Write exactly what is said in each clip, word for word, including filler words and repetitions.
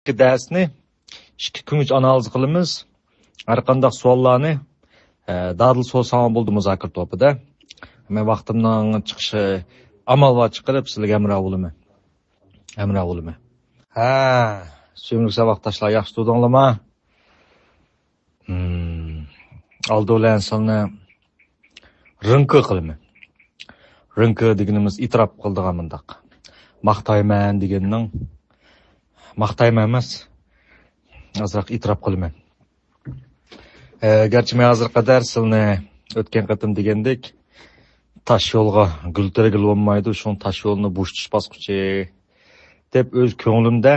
ئىككى دەرسنى ئىككى كۈنگىچە ئانالىز قىلىمىز. ھەر قانداق سوئاللارنى، ئە، دادىل سورىساڭلار بولدى مۇزاكىرە توپىدا. مەن ۋاقتىمنىڭ چىقىشى ئامال بار چىقىرىپ سىلەرگە ھەمراھ بولىمەن. ھەمراھ بولىمەن. ھە، سۆيۈملۈك ساۋاقداشلار، ياخشى تۇردۇڭلارمۇ؟ ھىم، ئالدى بىلەن سىلەرنى رىڭكى قىلىمەن. رىڭكى دېگىنىمىز ئېتىراپ قىلىدىغان مۇنداق. ماختايمەن دېگەننىڭ، ماختايمەن ئەمەس، ئازراق ئېتىراپ قىلىمەن. ئە، گەرچە مەن ھازىرغا قەدەر سىلەرنى ئۆتكەن قېتىم دېگەندەك تاش يولغا گۈل تېرىگىلى بولمايدۇ، شۇڭا تاش يولنى بوشىتىش باسقۇچى دەپ ئۆز كۆڭلۈمدە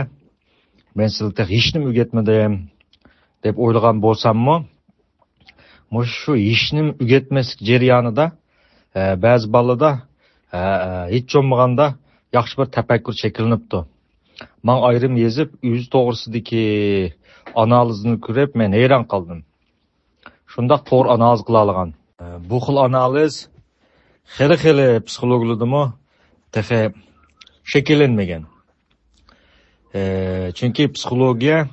مەن سىلەرگە تېخى ھېچنېمە ئۆگەتمىدىم دەپ ئويلىغان بولساممۇ، مۇشۇ ھېچنېمە ئۆگەتمەسلىك جەريانىدا، ئە، بەزى بالىلاردا، ئە، ئە، ھېچ بولمىغاندا ياخشى بىر تەپەككۇر شەكىللىنىپتۇ. ماڭا ئايرىم يېزىپ، ئۆزى توغرىسىدىكى ئانالىزنى كۆرۈپ، مەن ھەيران قالدىم. شۇنداق توغرا ئانالىز قىلالىغان. ئە، بۇ خىل ئانالىز خېلى-خېلى پسىخولوگلىرىدىمۇ تېخى شەكىللەنمىگەن. ئە، چۈنكى پسىخولوگىيە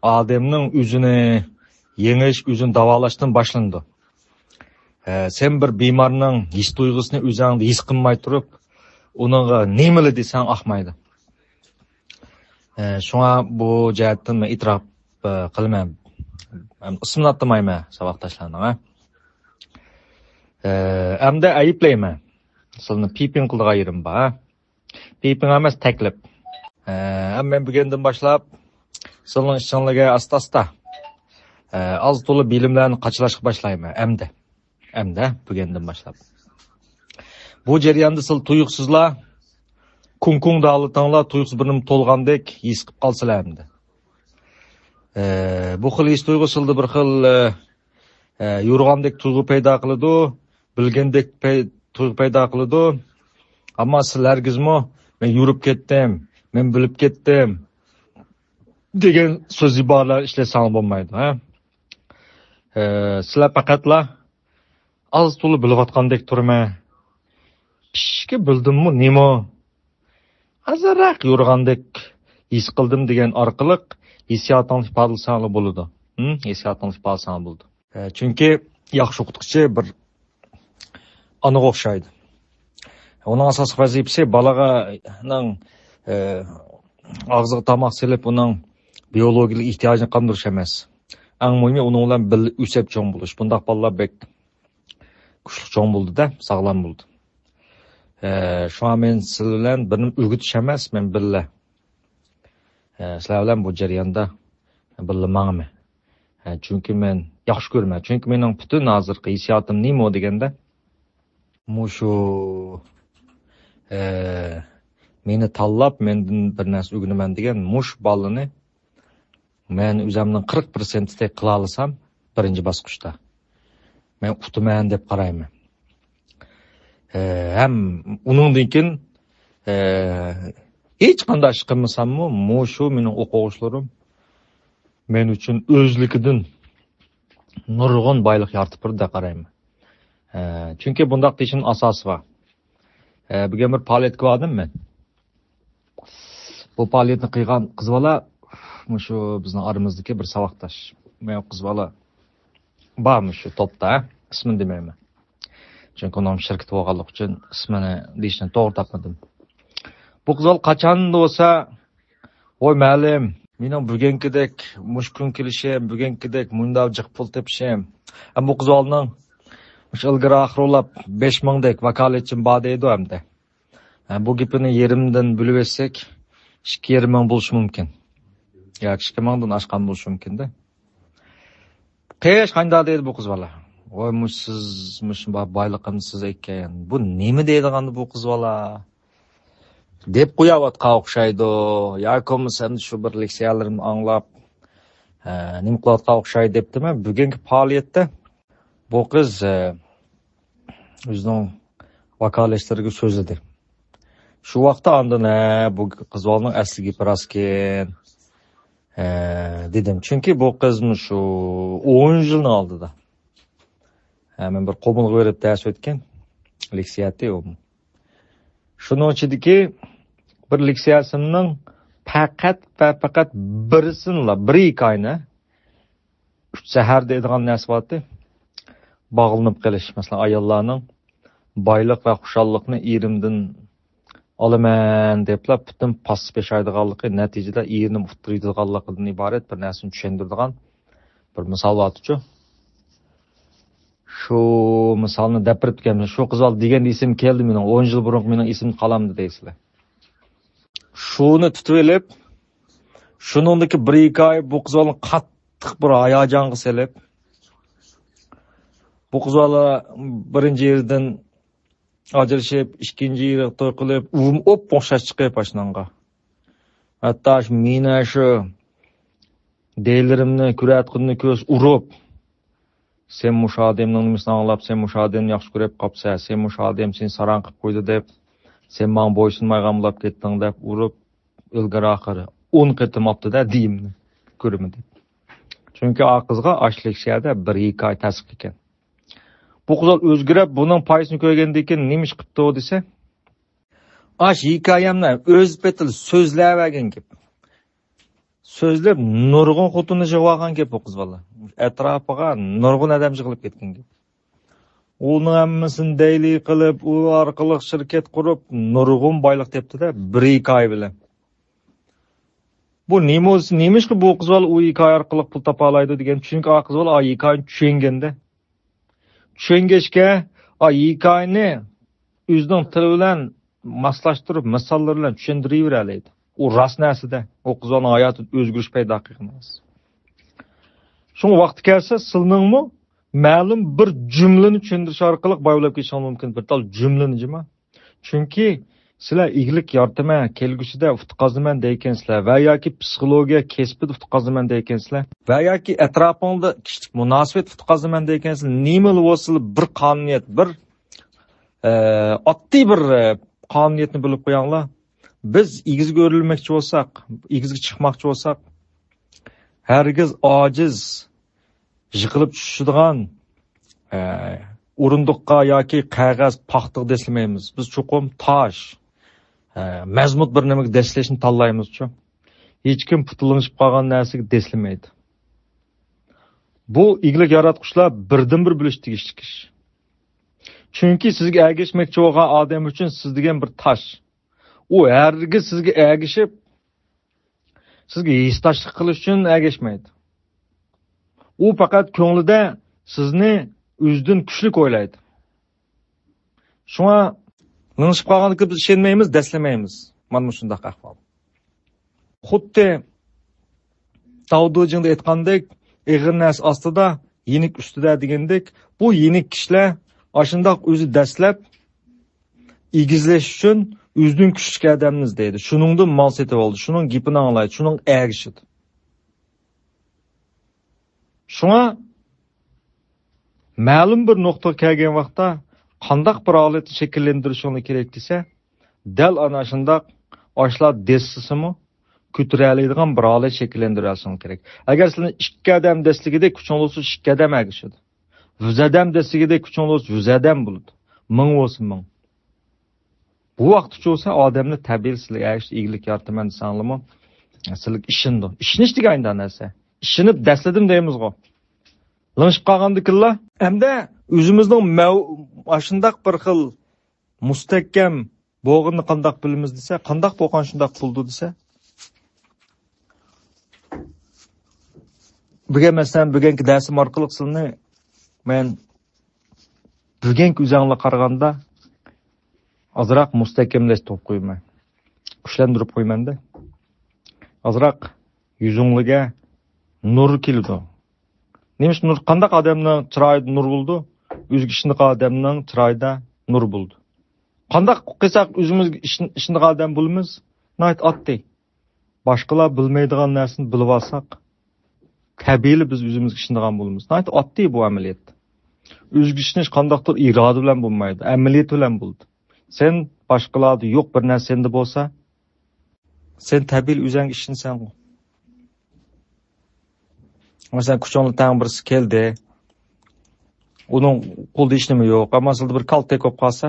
ئادەمنىڭ ئۆزىنى يېڭىش، ئۆزىنى داۋالاشتىن باشلىنىدۇ. ئە، سەن بىر بىمارنىڭ ھېس تۇيغۇسىنى ئۆزۈڭدە ھېس قىلماي تۇرۇپ، ئۇنىڭغا نېمىلا دېسەڭ ئاقمايدۇ. ئە، شۇڭا بۇ جەھەتتىن مەن ئېتىراپ، ئە، قىلىمەن. ھەم ئىسمىنى ئاتىمايمەن ساۋاقداشلارنىڭ، ھە. ئە، ئەمدى ئەيىبلەيمەن. سىلەرنى پىپىڭ قىلىدىغان يېرىم بار، ھە. پىپىڭ ئەمەس، تەكلىپ. ئە، ھەم مەن بۈگۈندىن باشلاپ سىلەرنىڭ ئىچىڭلارغا ئاستا-ئاستا، ئە، ئاز تولا بىلىملەرنى قاچىلاشقا باشلايمەن ئەمدى. ئەمدى بۈگۈندىن باشلاپ. بۇ جەرياندا سىلەر تۇيۇقسىزلا كۇڭ-كۇڭ داۋلىتىڭلار تۇيۇقسىز بىر نېمە تولغاندەك ھېس قىلىپ قالىسىلەر ئەمدى. ئە، بۇ خىل ھېس تۇيغۇ سىلەردە بىر خىل، ئە، ئە، يورۇغاندەك تۇيغۇ پەيدا قىلىدۇ، بىلگەندەك پەي-، تۇيغۇ پەيدا قىلىدۇ. ئەمما سىلەر ھەرگىزمۇ «مەن يورۇپ كەتتىم، مەن بىلىپ كەتتىم» دېگەن سۆز ئىبارىلەرنى ئىشلەتسەڭلار بولمايدۇ، ھە؟ ئە، سىلەر پەقەتلا «ئاز تولا بىلىۋاتقاندەك تۇرىمەن، پىششىكى بىلدىممۇ نېمە، ئازراق يورۇغاندەك ھېس قىلدىم» دېگەن ئارقىلىق ھېسسىياتىڭلارنى ئىپادىلىسەڭلار بولىدۇ. ھىم؟ ھېسسىياتىڭلارنى ئىپادىلىسەڭلار بولىدۇ. ئە، چۈنكى ياخشى ئوقۇتقۇچى بىر ئانىغا ئوخشايدۇ. ئۇنىڭ ئاساسلىق ۋەزىپىسى بالىغا، نىڭ، ئە، ئاغزىغا تاماق سېلىپ، ئۇنىڭ بىيولوگىيەلىك ئېھتىياجىنى قاندۇرۇش ئەمەس. ئەڭ مۇھىمى ئۇنىڭ بىلەن بىللە ئۆسۈپ چوڭ بولۇش. بۇنداق بالىلار بەك كۈچلۈك چوڭ بولىدۇ-دە، ساغلام بولىدۇ. ئە، شۇڭا مەن سىلەر بىلەن بىر نېمە ئۆگىتىش ئەمەس، مەن بىللە، ئە، سىلەر بىلەن بۇ جەرياندا بىللە ماڭىمەن. ئە، چۈنكى مەن ياخشى كۆرىمەن. چۈنكى مېنىڭ پۈتۈن ھازىرقى ھېسسىياتىم نېمە دېگەندە، مۇشۇ، ئە، مېنى تاللاپ، مەندىن بىر نەرسە ئۆگىنىمەن دېگەن مۇشۇ بالىنى مەن ئۆزۈمنىڭ قىرىق پىرسەنتىدەك قىلالىسام، بىرىنچى باسقۇچتا، مەن ئۇتىمەن دەپ قارايمەن. ئە، ھەم ئۇنىڭدىن كېيىن، ئە، ھېچقانداق ئىش قىلمىساممۇ، مۇشۇ مېنىڭ ئوقۇغۇچىلىرىم مەن ئۈچۈن ئۆزلۈكىدىن نۇرغۇن بايلىق يارىتىپ بېرىدۇ دەپ قارايمەن. ئە، چۈنكى بۇنداق دېيىشىمنىڭ ئاساسى بار. ئە، بۈگۈن بىر پائالىيەتكە باردىم مەن. بۇ پائالىيەتنى قىلغان قىز بالا مۇشۇ بىزنىڭ ئارىمىزدىكى بىر ساۋاقداش. مەن قىز بالا بار مۇشۇ توپتا، ئىسمىنى دېمەيمەن. چۈنكى ئۇنىڭ شىركىتى بولغانلىقى ئۈچۈن ئىسمىنى دېيىشنى توغرا تاپمىدىم. بۇ قىز بالا قاچان بولسا، «ۋوي مەلىم، مېنىڭ بۈگۈنكىدەك مۇشۇ كۈن كېلىشىم، بۈگۈنكىدەك مۇنداق جىق پۇل تېپىشىم.» ئەمما بۇ قىز بالىنىڭ مۇشۇ ئىلگىرى ئاخىر ئويلاپ بەش مىڭدەك ۋاكالەتچىم بار دەيدۇ ئەمدى. ھە، بۇ گېپىنى يېرىمدىن بۆلۈۋەتسەك، ئىككى يېرىم مىڭ بولۇشى مۇمكىن. ياكى ئىككى مىڭدىن ئاشقان بولۇشى مۇمكىن-دە. قېرىش قانداق دەيدۇ بۇ قىز بالا؟ «ۋاي، مۇشۇ سىز، مۇشۇ با-، بايلىقىم سىز ئىكەن. بۇ نېمە دەيدىغاندۇ بۇ قىز بالا؟» دەپ قويۇۋاتقان ئوخشايدۇ. ياكى بولمىسا ئەمدى شۇ بىر لېكسىيەلىرىمنى ئاڭلاپ، ھە، نېمە قىلىۋاتقان ئوخشايدۇ دەپتىمەن. بۈگۈنكى پائالىيەتتە بۇ قىز، ئە، ئۆزىنىڭ ۋاكالەتچىلىرىگە سۆزلىدى. شۇ ۋاقىتتا ئاندىن، ھە، بۇ قىز بالىنىڭ ئەسلى گېپى راستكەن، ھە، دېدىم. چۈنكى بۇ قىز مۇشۇ ئون يىلنىڭ ئالدىدا، ھە، مەن بىر قۇمۇلغا بېرىپ دەرس ئۆتكەن، لېكسىيە ئەتتى ئۇ. شۇنىڭ ئىچىدىكى بىر لېكسىيەسىمنىڭ پەقەت ۋە پەقەت بىرسىنىلا، بىر ھېكايىنى، ئۈچ سەھەر دەيدىغان نەرسە بارتى. باغلىنىپ قېلىش، مەسىلەن، ئاياللارنىڭ بايلىق ۋە خۇشاللىقنى ئېرىمدىن ئالىمەن دەپلا پۈتۈن پاس ياشايدىغانلىقى، نەتىجىدە ئېرىنى ئۇتتۇرىدىغانلىقىدىن ئىبارەت بىر نەرسىنى چۈشەندۈرىدىغان بىر مىسال بارتىچۇ. شۇ مىسالنى دەپ بېرىپتىكەن. شۇ قىز بالا دېگەن ئېسىمگە كەلدى مېنىڭ. ئون يىل بۇرۇنقى مېنىڭ ئېسىمدە قالامدۇ دەيسىلەر. شۇنى تۇتۇۋېلىپ، شۇنىڭدىكى بىر ھېكايە بۇ قىز بالىنى قاتتىق بىر ھاياجانغا سېلىپ، بۇ قىز بالا بىرىنچى ئېرىدىن ئاجرىشىپ، ئىككىنچى ئېرىگە توي قىلىپ، ئۇمۇ ئوپئوخشاش چىقىپ ئاشۇنىڭغا. ھەتتا شۇ مېنى شۇ دەيلىرىمنى كۆرەتقىنىنى كۆرسە ئۇرۇپ، سەن مۇشۇ ئادەمنىڭ نېمىسىنى ئاڭلاپ، سەن مۇشۇ ئادەمنى ياخشى كۆرۈپ قاپسەن، سەن مۇشۇ ئادەم سېنى ساراڭ قىلىپ قويدى دەپ، سەن ماڭا بويسۇنمايدىغان بولۇپ كەتتىڭ دەپ ئۇرۇپ، ئۆلگەر ئاخىرى ئون قېتىم ئاپتۇ-دە دېيىمنى، كۆرىمەن دەپ. چۈنكى ئا قىزغا ئاشلىك شەھەردە بىر ھېكايە تەسىق ئىكەن. بۇ قىز ئۆزگىرىپ، بۇنىڭ پايدىسىنى كۆرگەندىن كېيىن نېمە ئىش قىپتۇ دېسە، ئاش ھېكايەمنى ئۆز پېتىلا سۆزلەۋەرگەن گەپ. سۆزلەپ، نۇرغۇن خوتۇننى يىغىۋالغان گەپ بۇ قىز بالا. ئەتراپىغا نۇرغۇن ئادەم يىغىلىپ كەتكەن گەپ. ئۇنىڭ ھەممىسىنى دەيلى قىلىپ، ئۇ ئارقىلىق شىركەت قۇرۇپ، نۇرغۇن بايلىق تېپتى-دە، بىر ھېكايە بىلەن. بۇ نېمە بولسا، نېمىشقا بۇ قىز بالا ئۇ ھېكايە ئارقىلىق پۇل تاپالايدۇ دېگەن، چۈنكى ئا قىز بالا ئا ھېكايىنى چۈشەنگەندە. چۈشەنگەچكە، ئا ھېكايىنى ئۆزىنىڭ تىلى بىلەن ماسلاشتۇرۇپ، مىساللار بىلەن چۈشەندۈرۈۋېرەلەيدۇ. ئۇ راست نەرسىدە، ئۇ قىز بالىنىڭ ھاياتىدا ئۆزگىرىش پەيدا قىلغان نەرسە. شۇڭا ۋاقتى كەلسە، سىلىنىڭمۇ مەلۇم بىر جۈملىنى چۈشەندۈرۈش ئارقىلىق بايلىپ كېتىشىڭىز مۇمكىن. بىر تال جۈملىنى جىما. چۈنكى سىلەر ئىگىلىك يارىتىمەن، كەلگۈسىدە ئۇتقازىمەن دەيكەنسىلەر ۋە ياكى پسىخولوگىيە كەسپىدە ئۇتقازىمەن دەيكەنسىلەر ۋە ياكى ئەتراپىڭدا كىشىلىك مۇناسىۋەت ئۇتقازىمەن دەيكەنسىلەر. نېمىلا بولسىلا بىر قانۇنىيەت، بىر، ئە، ئاددىي بىر، ئە، قانۇنىيەتنى بىلىپ قويۇڭلار. بىز ئېگىزگە ئۆرلىمەكچى بولساق، ئېگىزگە چىقماقچى بولساق، ھەرگىز ئاجىز، يىقىلىپ چۈشىدىغان، ئە، ئورۇندۇققا ياكى قەغەز، پاختىغا دەسلىمەيمىز. بىز چوقۇم تاش، ئە، مەزمۇت بىر نېمىگە دەسلەشنى تاللايمىزچۇ. ھېچكىم پۇتى لىڭشىپ قالغان نەرسىگە دەسلىمەيدۇ. بۇ ئىگىلىك ياراتقۇچىلار بىردىنبىر بىلىشى تېگىشلىك ئىش. چۈنكى سىزگە ئەگەشمەكچى بولغان ئادەم ئۈچۈن سىز دېگەن بىر تاش. ئۇ ھەرگىز سىزگە ئەگىشىپ، سىزگە ھېسداشلىق قىلىش ئۈچۈن ئەگەشمەيدۇ. ئۇ پەقەت كۆڭلىدە سىزنى ئۆزىدىن كۈچلۈك ئويلايدۇ. شۇڭا لىڭشىپ قالغاندىكىن بىز ئىشەنمەيمىز، دەسلىمەيمىز. مانا مۇشۇنداق ئەھۋال. خۇددى تاۋدۇجىڭدا ئېيتقاندەك، ئېغىر نەرسە ئاستىدا، يېنىك ئۈستىدە دېگەندەك، بۇ يېنىك كىشىلەر ئاشۇنداق ئۆزى دەسلەپ ئېگىزلەش ئۈچۈن ئۆزىدىن كۈچلۈك ئادەمنى ئىزدەيدۇ. شۇنىڭدىن مال سېتىۋالىدۇ، شۇنىڭ گېپىنى ئاڭلايدۇ، شۇنىڭغا ئەگىشىدۇ. شۇڭا مەلۇم بىر نۇقتىغا كەلگەن ۋاقىتتا قانداق بىر ھالەتنى شەكىللەندۈرۈشۈڭلار كېرەك دېسە، دەل ئانا شۇنداق ئاشۇلار دەسلىسىمۇ، كۆتۈرەلەيدىغان بىر ھالەت شەكىللەندۈرۈۋالسىڭىز كېرەك. ئەگەر سىلەرنىڭ ئىككى ئادەم دەسلىكىدە كۈچۈڭ بولسا، ئىككى ئادەم ئەگىشىدۇ. يۈز ئادەم دەسلىكىدە كۈچۈڭ بولسا، يۈز ئادەم بولىدۇ. مىڭ بولسا، مىڭ. بۇ ۋاقىتقىچە بولسا ئادەمنى تەبىئىي سىلەرگە ئەگىشىپ ئىگىلىك يارىتىمەن دېسەڭلارمۇ، سىلەرگە ئىشىنىدۇ. ئىشىنىش دېگەن ئاينداق نەرسە. ئىشىنىپ دەسلىدىم دەيمىزغۇ. لىڭشىپ قالغاندىكىنلا. ئەمدى ئۆزىمىزنىڭ مەۋ-، ئاشۇنداق بىر خىل مۇستەھكەم بولغىنىنى قانداق بىلىمىز دېسە، قانداق بولغان شۇنداق بولىدۇ دېسە، بۈگۈن مەسىلەن، بۈگۈنكى دەرسىم ئارقىلىق سىلىنى مەن بۈگۈنكى ئۆزۈڭلار قارىغاندا ئازراق مۇستەھكەملەشتۈرۈپ قويىمەن. كۈچلەندۈرۈپ قويىمەن-دە. ئازراق يۈزۈڭلىگە نۇر كېلىدۇ. نېمىشقا نۇر؟ قانداق ئادەمنىڭ چىرايىدا نۇر بولىدۇ؟ ئۆزىگە ئىشىنىدىغان ئادەمنىڭ چىرايىدا نۇر بولىدۇ. قانداق قىلساق ئۆزىمىزگە ئىشىن-، ئىشىنىدىغان ئادەم بولىمىز؟ ناھايىتى ئاددىي. باشقىلار بىلمەيدىغان نەرسىنى بىلىۋالساق، تەبىئىيلا بىز ئۆزىمىزگە ئىشىنىدىغان بولىمىز. ناھايىتى ئاددىي بۇ ئەمەلىيەت. ئۆزىگە ئىشىنىش قانداقتۇر ئىرادە بىلەن بولمايدۇ، ئەمەلىيەت بىلەن بولىدۇ. سەن باشقىلاردا يوق بىر نەرسە سەندە بولسا، سەن تەبىئىي ئۆزۈڭگە ئىشىنىسەنغۇ. مەسىلەن، كوچاڭدا تەڭ بىرسى كەلدى. ئۇنىڭ قولىدا ھېچنېمە يوق. ئەمما سىلىدە بىر كالتەك بولۇپ قالسا،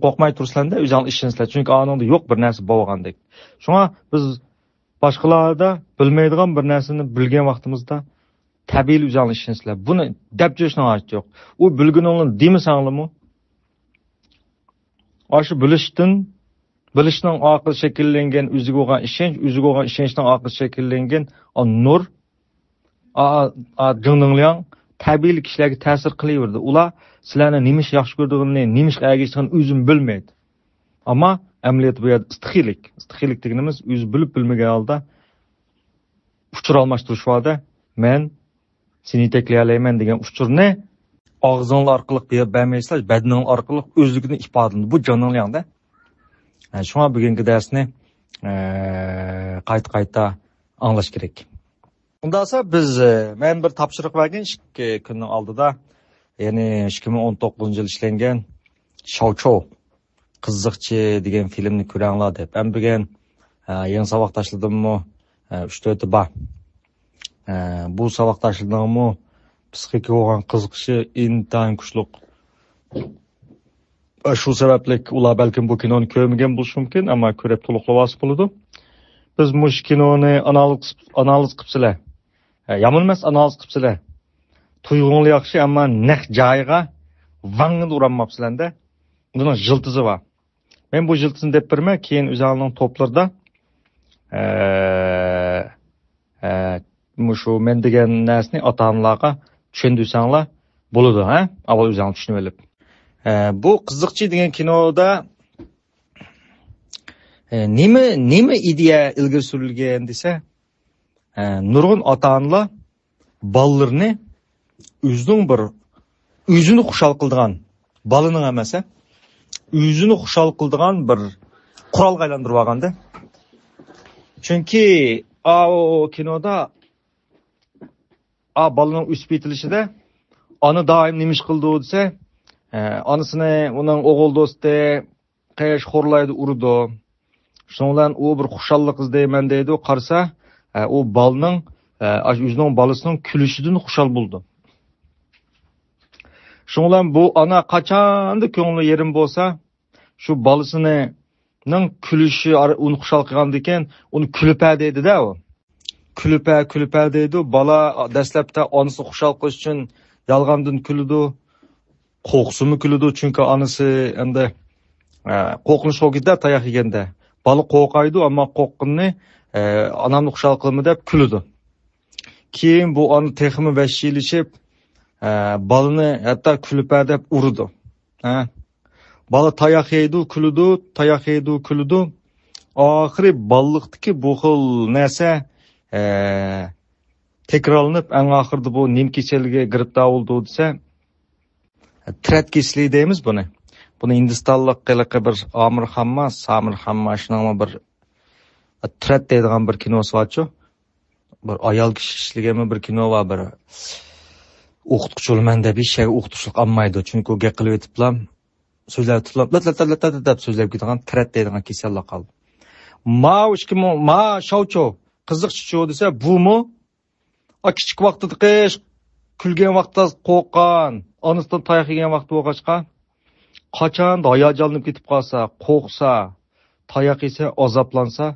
قورقماي تۇرسىلەردە ئۆزۈڭلار ئىشىنىسىلەر. چۈنكى ئانىڭدا يوق بىر نەرسە بولغاندەك. شۇڭا بىز باشقىلاردا بىلمەيدىغان بىر نەرسىنى بىلگەن ۋاقتىمىزدا تەبىئىي ئۆزۈڭلار ئىشىنىسىلەر. بۇنى دەپ جۈرۈشنىڭ ھاجىتى يوق. ئۇ بىلگىنىڭلارنى دېمىسەڭلىمۇ، ئاشۇ بىلىشتىن، بىلىشنىڭ ئارقىلىقىدا شەكىللەنگەن ئۆزىگە بولغان ئىشەنچ، ئۆزىگە بولغان ئىشەنچنىڭ ئارقىلىقىدا شەكىللەنگەن ئا، نۇر، ئا، ئا، جىڭنىڭلياڭ تەبىئىي كىشىلەرگە تەسىر قىلىۋېرىدۇ. ئۇلار سىلەرنى نېمە ئىش ياخشى كۆرىدىغىنىنى، نېمە ئىشقا ئەگىشىدىغىنىنى ئۆزىمۇ بىلمەيدۇ. ئەمما ئەمەلىيەتتە بۇ يەردە ئىستىخىيلىك. ئىستىخىيلىك دېگىنىمىز ئۆزى بىلىپ بىلمىگەن ھالدا ئۇچۇر ئالماشتۇرۇش بار-دە، مەن سېنى يېتەكلىيەلەيمەن دېگەن ئۇچۇرنى ئاغزىڭلار ئارقىلىق بېرىپ بەرمەيسىلەر، بەدىنىڭلار ئارقىلىق ئۆزلۈكىدىن ئىپادىلىنىدۇ. بۇ جىڭنىڭلياڭ-دە. ئە، شۇڭا بۈگۈنكى دەرسنى، ئە، قايتا-قايتا ئاڭلاش كېرەك. ئۇنداقسا بىز، ئە، مەن بىر تاپشۇرۇق بەرگەن ئىككى كۈننىڭ ئالدىدا، يەنى ئىككى مىڭ ئون توققۇزىنچى يىل ئىشلەنگەن شاۋچۇ قىزىقچى دېگەن فىلىمنى كۆرەڭلار دەپ. ئەمما بۈگۈن، ئە، يېڭى ساۋاقداشلاردىنمۇ، ئە، ئۈچ تۆتى بار. ئە، بۇ ساۋاقداشلارنىڭمۇ پسىخىكىغا بولغان قىزىقىشى ئىنتايىن كۈچلۈك. ئە، شۇ سەۋەبلىك ئۇلار بەلكىم بۇ كىنونى كۆرمىگەن بولۇشى مۇمكىن، ئەمما كۆرۈپ تولۇقلىۋالسا بولىدۇ. بىز مۇشۇ كىنونى ئانالىز، ئانالىز قىپسىلە. ئە، يامان ئەمەس، ئانالىز قىپسىلە. تۇيغۇڭلار ياخشى، ئەمما نەق جايىغا ۋاڭ ئۇرالماپسىلەر-دە. بۇنىڭ يىلتىزى بار. مەن بۇ يىلتىزنى دەپ بېرىمەن، كېيىن ئۆزۈڭلارنىڭ توپلىرىدا، ئە، ئە، مۇشۇ مەن دېگەن نەرسىنى ئاتا-ئانىلارغا چۈشەندۈرسەڭلار بولىدۇ، ھە؟ ئاۋۋال ئۆزۈڭلار چۈشىنىۋېلىپ. ئە، بۇ قىزىقچى دېگەن كىنودا، ئە، نېمە، نېمە ئىدىيە ئىلگىرى سۈرۈلگەن دېسە، ئە، نۇرغۇن ئاتا-ئانىلار بالىلىرىنى ئۆزىنىڭ بىر، ئۆزىنى خۇشال قىلىدىغان، بالىنىڭ ئەمەس، ھە، ئۆزىنى خۇشال قىلىدىغان بىر قورالغا ئايلاندۇرۇپ ئالغاندا. چۈنكى ئاۋۇ كىنودا، ئا، بالىنىڭ ئۆسۈپ يېتىلىشىدە ئانا دائىم نېمە ئىش قىلىدۇ دېسە، ئە، ئانىسىنى ئۇنىڭ ئوغۇل دوستى قېرىش خورلايدۇ، ئۇرىدۇ. شۇنىڭ بىلەن ئۇ بىر خۇشاللىق ئىزدەيمەن دەيدۇ، قارىسا، ئە، ئۇ بالىنىڭ، ئە، ئاشۇ ئۆزىنىڭ بالىسىنىڭ كۈلۈشىدىن خۇشال بولىدۇ. شۇنىڭ بىلەن بۇ ئانا قاچاندا كۆڭلى يېرىم بولسا، شۇ بالىسىنىڭ كۈلۈشى ئار-، ئۇنى خۇشال قىلغاندىكىن، ئۇنى كۈلۈپە دەيدۇ-دە ئۇ. كۈلۈپە، كۈلۈپە دەيدۇ. بالا دەسلەپتە ئانىسىنى خۇشال قىلىش ئۈچۈن يالغاندىن كۈلىدۇ. قورقسىمۇ كۈلىدۇ، چۈنكى ئانىسى ئەمدى، ئە، قورقۇنچ بولۇپ كېتىدۇ تاياق يېگەندە. بالا قورقايدۇ، ئەمما قورققىنىنى، ئە، ئانامنى خۇشال قىلىمەن دەپ كۈلىدۇ. كېيىن بۇ ئانا تېخىمۇ ۋەھشىيلىشىپ، ئە، بالىنى ھەتتا كۈلۈپە دەپ ئۇرىدۇ. ھە؟ بالا تاياق يەيدۇ، كۈلىدۇ، تاياق يەيدۇ، كۈلىدۇ. ئاخىرى بالىلىقتىكى بۇ خىل نەرسە، ئە، تەكرارلىنىپ، ئەڭ ئاخىرىدا بۇ نېمە كېسەلگە گىرىپتار بولىدۇ دېسە، ترەت كېسىلى دەيمىز بۇنى. بۇنى ھىندىستانلىق ھېلىقى بىر ئامىر خانما، سامىر خانما، شۇنىڭمۇ بىر ترەت دەيدىغان بىر كىنوسى بارچۇ. بىر ئايال كىشى ئىشلىگەنمۇ بىر كىنو بار، بىر ئوقۇتقۇچى بولىمەن دەپ ھېچ يەرگە ئوقۇتقۇچىلىق ئالمايدۇ. چۈنكى ئۇ گەپ قىلىۋېتىپلا، سۆزلەۋېتىپلا، لات، لات، لات، لات، لات دەپ سۆزلەپ كېتىدىغان ترەت دەيدىغان كېسەللىك قالدى. ماۋۇ ئىككى مو-، ما شاۋچو، قىزىقچىچۇ دېسە، بۇمۇ ئا، كىچىك ۋاقتىدىكى كۈلگەن ۋاقتىدا قورققان، ئانىسىدىن تاياق يېگەن ۋاقتى بولغاچقا، قاچان ھاياجانلىنىپ كېتىپ قالسا، قورقسا، تاياق يېسە، ئازابلانسا،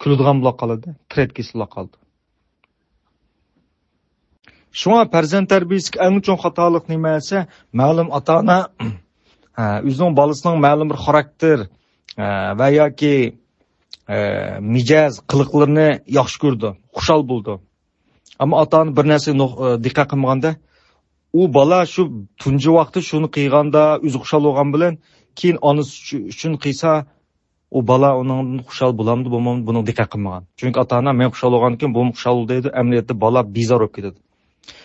كۈلىدىغان بولۇپ قالىدۇ، ترەت كېسىلى بولۇپ قالىدۇ. شۇڭا پەرزەنت تەربىيەسىدىكى ئەڭ چوڭ خاتالىق نېمە دېسە، مەلۇم ئاتا-ئانا، ھە، ئۆزىنىڭ بالىسىنىڭ مەلۇم بىر خاراكتېر، ھە، ۋە ياكى، ھە، مىجەز، قىلىقلىرىنى ياخشى كۆرىدۇ، خۇشال بولىدۇ. ئەمما ئاتا-ئانا بىر نەرسىگە نۇق-، ئە، دىققەت قىلمىغاندا، ئۇ بالا شۇ تۇنجى ۋاقتى شۇنى قىلغاندا ئۆزى خۇشال بولغان بىلەن، كېيىن ئانىسى ئۈچ-، ئۈچۈن قىلسا، ئۇ بالا ئۇنىڭدىن خۇشال بولامدۇ، بولمامدۇ، بۇنىڭغا دىققەت قىلمىغان. چۈنكى ئاتا-ئانا مەن خۇشال بولغاندىكىن بۇمۇ خۇشال بول دەيدۇ، ئەمەلىيەتتە بالا بىزار بولۇپ كېتىدۇ.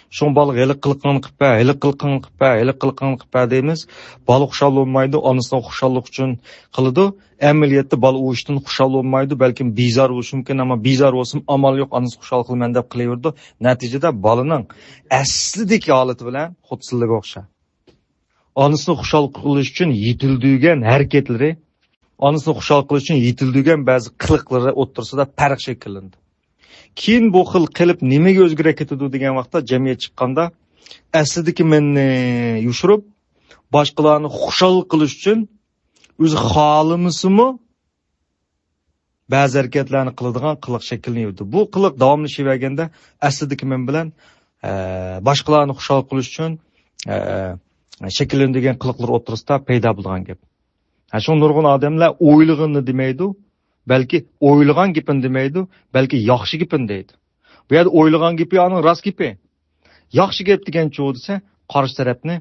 شۇڭا بالىغا ھېلىقى قىلىقىڭنى قىلىپ بەر، ھېلىقى قىلىقىڭنى قىلىپ بەر، ھېلىقى قىلىقىڭنى قىلىپ بەر دەيمىز. بالا خۇشال بولمايدۇ، ئانىسىنىڭ خۇشاللىقى ئۈچۈن قىلىدۇ. ئەمەلىيەتتە بالا ئۇ ئىشتىن خۇشال بولمايدۇ، بەلكىم بىزار بولۇشى مۇمكىن، ئەمما بىزار بولسىمۇ ئامال يوق، ئانىسىنى خۇشال قىلىمەن دەپ قىلىۋېرىدۇ. نەتىجىدە بالىنىڭ ئەسلىدىكى ھالىتى بىلەن خۇددى سىلىگە ئوخشاش. ئانىسىنى خۇشال قىلىش ئۈچۈن يېتىلدۈرگەن ھەرىكەتلىرى، ئانىسىنى خۇشال قىلىش ئۈچۈن يېتىلدۈرگەن بەزى قىلىقلىرى ئوتتۇرىسىدا پەرق شەكىللىنىدۇ. كېيىن بۇ خىل قېلىپ نېمىگە ئۆزگىرىپ كېتىدۇ دېگەن ۋاقىتتا، جەمئىيەت چىققاندا ئەسلىدىكى مەننى يوشۇرۇپ، باشقىلارنى خۇشال قىلىش ئۈچۈن ئۆزى خالىمىسىمۇ بەزى ھەرىكەتلەرنى قىلىدىغان قىلىق شەكىللىنىۋېرىدۇ. بۇ قىلىق داۋاملىشىۋەرگەندە ئەسلىدىكى مەن بىلەن، ئە، باشقىلارنى خۇشال قىلىش ئۈچۈن، ئە، شەكىللىنىدىغان قىلىقلار ئوتتۇرىسىدا پەيدا بولىدىغان گەپ. ھە، شۇڭا نۇرغۇن ئادەملەر ئويلىغىنىنى دېمەيدۇ، بەلكى ئويلىغان گېپىنى دېمەيدۇ، بەلكى ياخشى گېپىنى دەيدۇ. بۇ يەردە ئويلىغان گېپى ئانىڭ راست گېپى. ياخشى گەپ دېگەن چۇ دېسە، قارشى تەرەپنى،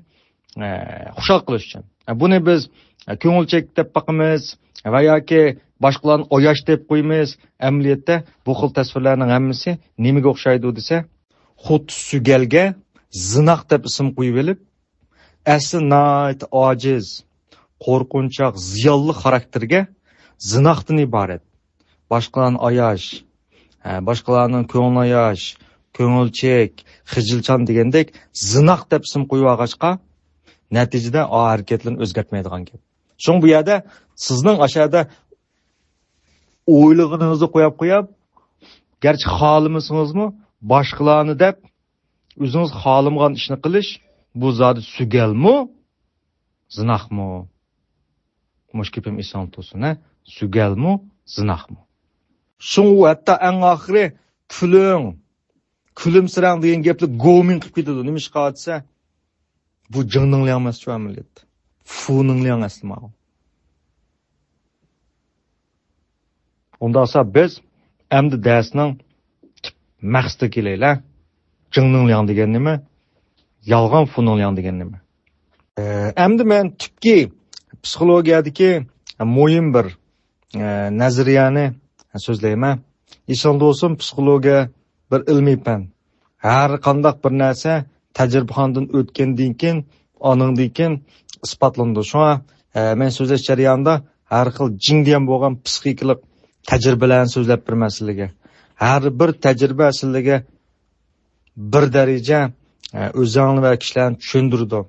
ئە، خۇشال قىلىش ئۈچۈن. ئە، بۇنى بىز، ئە، كۆڭۈلچەك دەپ باقىمىز ۋە ياكى باشقىلارنى ئوياش دەپ قويىمىز. ئەمەلىيەتتە بۇ خىل تەسۋىرلەرنىڭ ھەممىسى نېمىگە ئوخشايدۇ دېسە، خۇددى سۈگەلگە زىناق دەپ ئىسىم قويۇۋېلىپ، ئەسلى ناھايىتى ئاجىز، قورقۇنچاق، زىيانلىق خاراكتېرگە زىناقتىن ئىبارەت. باشقىلارنى ئاياش، ھە، باشقىلارنىڭ كۆڭلىنى ئاياش، كۆڭۈلچەك، خىجىلچان دېگەندەك زىناق دەپ ئىسىم قويۇۋالغاچقا، نەتىجىدە ئا ھەرىكەتلىرىنى ئۆزگەرتمەيدىغان گەپ. شۇڭا بۇ يەردە سىزنىڭ ئاشۇ يەردە ئويلىغىنىڭىزنى قويۇپ قويۇپ، گەرچە خالىمىسىڭىزمۇ، باشقىلارنى دەپ، ئۆزىڭىز خالىمىغان ئىشنى قىلىش، بۇ زادى سۈگەلمۇ، زىناقمۇ؟ مۇشۇ گېپىم ئېسىڭىزدە تۇرسۇن، ھە؟ سۈگەلمۇ، زىناقمۇ؟ شۇڭا ئۇ ھەتتا ئەڭ ئاخىرى كۈلۈڭ، كۈلۈمسىرەڭ دېگەن گەپلەر گومىڭ قىلىپ كېتىدۇ. نېمىشقا دېسە، بۇ جىڭنىڭلياڭ ئەمەسچۇ ئەمەلىيەتتە. فۇنىڭلياڭ ئەسلى ماۋۇ. ئۇنداقسا بىز ئەمدى دەرسنىڭ تۈپ مەقسىتىگە كېلەيلى. جىڭنىڭلياڭ دېگەن نېمە؟ يالغان فۇنىڭلياڭ دېگەن نېمە؟ ئە، ئەمدى مەن تۈپكى پسىخولوگىيەدىكى مۇھىم بىر، ئە، نەزەرىيەنى سۆزلەيمەن. ئېسىڭدە بولسۇن، پسىخولوگىيە بىر ئىلمىي پەن. ھەر قانداق بىر نەرسە تەجرىبىخانىدىن ئۆتكەندىن كېيىن، ئانىڭدىن كېيىن ئىسپاتلىنىدۇ. شۇڭا، ئە، مەن سۆزلەش جەريانىدا ھەر خىل جىڭ دېگەن بولغان پسىخىكىلىق تەجرىبىلەرنى سۆزلەپ بېرىمەن سىلىگە. ھەر بىر تەجرىبە سىلىگە بىر دەرىجە، ئە، ئۆزۈڭلار ۋە كىشىلەرنى چۈشەندۈرىدۇ.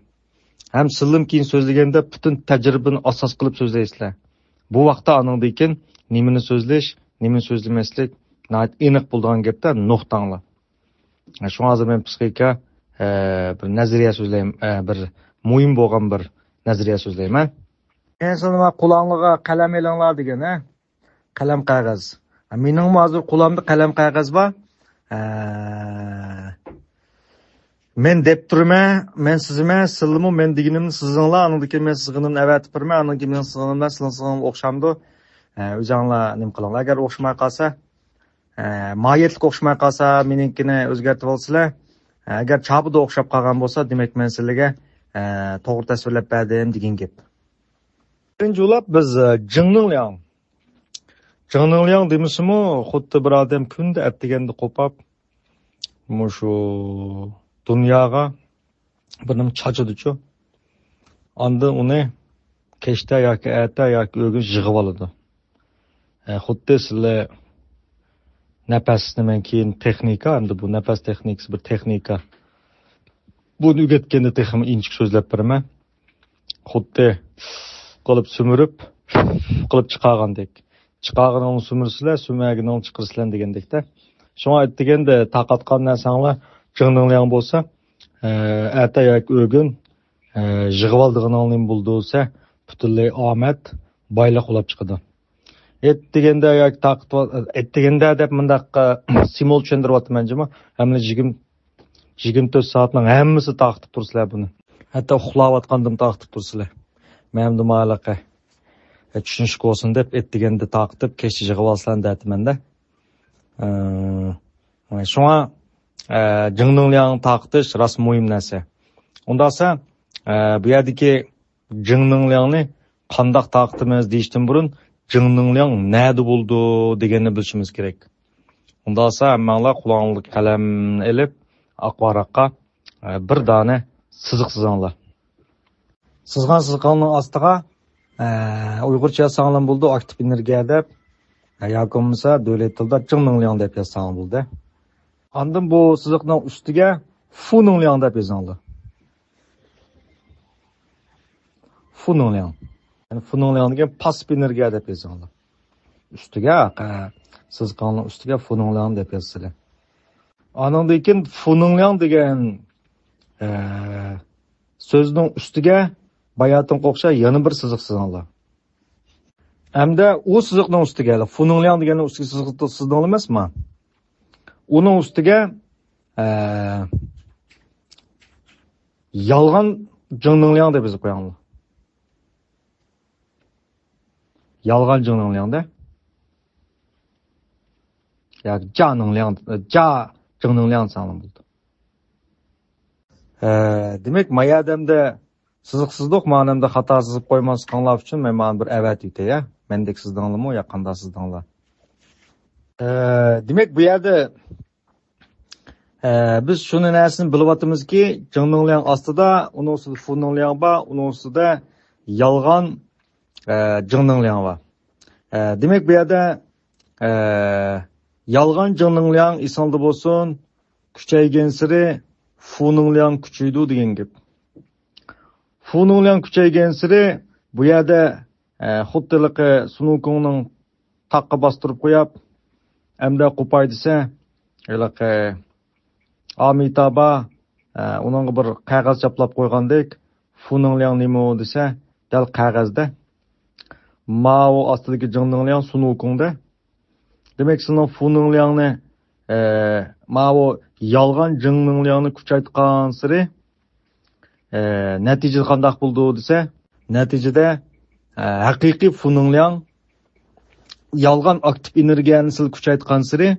ھەم سىلىم كېيىن سۆزلىگەندە پۈتۈن تەجرىبىنى ئاساس قىلىپ سۆزلەيسىلەر. بۇ ۋاقىتتا ئانىڭدىن كېيىن نېمىنى سۆزلەش، نېمىنى سۆزلىمەسلىك ناھايىتى ئېنىق بولىدىغان گەپتە نۇقتاڭلار. شۇڭا ھازىر مەن پسىخىكا، ئە، بىر نەزەرىيە سۆزلەيمەن، ئە، بىر مۇھىم بولغان بىر نەزەرىيە سۆزلەيمەن. ئەسلىدە قولۇڭلارغا قەلەم ئېلىڭلار دېگەن، ھە؟ قەلەم قەغەز. مېنىڭمۇ ھازىر قولۇمدا قەلەم قەغەز بار. ئە، مەن دەپ تۇرىمەن، مەن سىزىمەن، سىلىمۇ مەن دېگىنىمنى سىزىڭلار، ئاندىن كېيىن مەن سىزغىنىمنى ئەۋەتىپ بېرىمەن، ئاندىن كېيىن مېنىڭ سىزغىنىم بىلەن سىلىنىڭ سىزغىنى ئوخشامدۇ؟ ئە، ئۆزۈڭلار نېمە قىلىڭلار. ئەگەر ئوخشىماي قالسا، ئە، ماھىيەتلىك ئوخشىماي قالسا، مېنىڭكىنى ئۆزگەرتىپ ئالسىلەر. ئە، ئەگەر چاپىدا ئوخشاپ قالغان بولسا، دېمەك، مەن سىلىگە، ئە، توغرا تەسۋىرلەپ بەردىم دېگەن گەپ. بىرىنچى بولۇپ بىز، ئە، جىڭنىڭلياڭ. جىڭنىڭلياڭ دېمىسىمۇ، خۇددى بىر ئادەم كۈندە ئەتىگەندە قوپاپ، مۇشۇ دۇنياغا بىر نېمە چاچىدىچۇ. ئاندىن ئۇنى كەچتە ياكى ئەتە ياكى ئۆگۈن يىغىۋالىدۇ. ئە، خۇددى سىلەر نەپەس نېمە كېيىن تېخنىكا، ئەمدى بۇ نەپەس تېخنىكىسى بىر تېخنىكا. بۇنى ئۆگەتكەندە تېخىمۇ ئىنچىكە سۆزلەپ بېرىمەن. خۇددى قىلىپ سۈمۈرۈپ، قىلىپ چىقارغاندەك. چىقارغىنىڭنى سۈمۈرىسىلەر، سۈمۈرگىنىڭنى چىقىرىسىلەر دېگەندەكتە. شۇڭا ئەتىگەندە تارقاتقان نەرسەڭلار جىڭنىڭلياڭ بولسا، ئە، ئەتە ياكى ئۆگۈن، ئە، يىغىۋالىدىغىنىڭ نېمە بولىدۇ دېسە، پۈتۈنلەي ئامەت، بايلىق بولاپ چىقىدۇ. ئەتىگەندە ياكى تارقىتىۋال-، ئەتىگەندە دەپ مۇنداق، ئە، سىمۋول چۈشەندۈرۈۋاتىمەن جۇمۇ. ھەممە يىگىرمە، يىگىرمە تۆت سائەتنىڭ ھەممىسى تارقىتىپ تۇرىسىلەر بۇنى. ھەتتا ئۇخلاۋاتقاندىمۇ تارقىتىپ تۇرىسىلەر. مەنمۇ ھېلىقى، ئە، چۈشىنىشلىك بولسۇن دەپ ئەتىگەندە تارقىتىپ، كەچتە يىغىۋالسىلەر دەيمەن-دە. ئە، شۇڭا، ئە، جىڭنىڭلياڭ تارقىتىش راست مۇھىم نەرسە. ئۇنداقسا، ئە، بۇ يەردىكى جىڭنىڭلياڭنى قانداق تارقىتىمىز دېيىشتىن بۇرۇن، جىڭنىڭلياڭ نەدە بولىدۇ دېگەننى بىلىشىمىز كېرەك. ئۇنداقسا ھەممەڭلار قولۇڭلارغا قەلەم ئېلىپ، ئاق ۋاراققا، ئە، بىر دانە سىزىق سىزىڭلار. سىزغان سىزىقىڭنىڭ ئاستىغا، ئە، ئۇيغۇرچە يازساڭلارمۇ بولىدۇ، ئاكتىپ ئېنېرگىيە دەپ، ئە، ياكى بولمىسا دۆلەت تىلىدا جىڭنىڭلياڭ دەپ يازساڭلار بولىدۇ. ئاندىن بۇ سىزىقنىڭ ئۈستىگە فۇنىڭلياڭ دەپ يېزىڭلار. فۇنىڭلياڭ. يەنى فۇنىڭلياڭ دېگەن پاسسىپ ئېنېرگىيە دەپ يېزىڭلار. ئۈستىگە، ئە، سىزىقىڭنىڭ ئۈستىگە فۇنىڭلياڭ دەپ يازسىلەر. ئانىڭدىن كېيىن فۇنىڭلياڭ دېگەن، ئە، سۆزنىڭ ئۈستىگە باياتىنقى ئوخشاش يەنە بىر سىزىق سىزىڭلار. ھەمدە ئۇ سىزىقنىڭ ئۈستىگە، فۇنىڭلياڭ دېگەننىڭ ئۈستىگە سىزىق سىزدىڭلىمەسمۇ؟ ئۇنىڭ ئۈستىگە، ئە، يالغان جىڭنىڭلياڭ دەپ يېزىپ قويۇڭلار. يالغان جىڭنىڭلياڭ دە. ياكى جانىڭلياڭ، جا جىڭنىڭلياڭ دېسەڭلار بولىدۇ. ئە، دېمەك، ما يەردە سىزىق سىزدۇق، مانا ئەمدى خاتا سىزىپ قويماسلىقىڭلار ئۈچۈن مەن مانا بىر ئەۋەتىۋېتەي، يا. مەندەك سىزدىڭلارمۇ، يا قانداق سىزدىڭلار؟ ئە، دېمەك، بۇ يەردە، ئە، بىز شۇنى نەرسىنى بىلىۋاتىمىزكى، جىڭنىڭلياڭ ئاستىدا، ئۇنىڭ ئۈستىدە فۇنىڭلياڭ بار، ئۇنىڭ ئۈستىدە يالغان، ئە، جىڭنىڭلياڭ بار. ئە، دېمەك، بۇ يەردە، ئە، يالغان جىڭنىڭلياڭ ئېسىڭلاردا بولسۇن، كۈچەيگەنسېرى فۇنىڭلياڭ كۈچىيىدۇ دېگەن گەپ. فۇنىڭلياڭ كۈچەيگەنسېرى بۇ يەردە، ئە، خۇددى ھېلىقى سۇنۇكۇڭنىڭ تاغقا باستۇرۇپ قويۇپ، ئەمدى قوپاي دېسە، ھېلىقى ئامىتابا، ئە، ئۇنىڭغا بىر قەغەز چاپلاپ قويغاندەك، فۇنىڭلياڭ نېمە دېسە، دەل قەغەزدە. ماۋۇ ئاستىدىكى جىڭنىڭلياڭ سۇنۇكۇڭدە. دېمەك، سېنىڭ فۇنىڭلياڭنى، ئە، ماۋۇ يالغان جىڭنىڭلياڭنى كۈچەيتقانسېرى، ئە، نەتىجىدە قانداق بولىدۇ دېسە، نەتىجىدە، ئە، ھەقىقىي فۇنىڭلياڭ يالغان ئاكتىپ ئېنېرگىيەنى سىل كۈچەيتقانسېرى،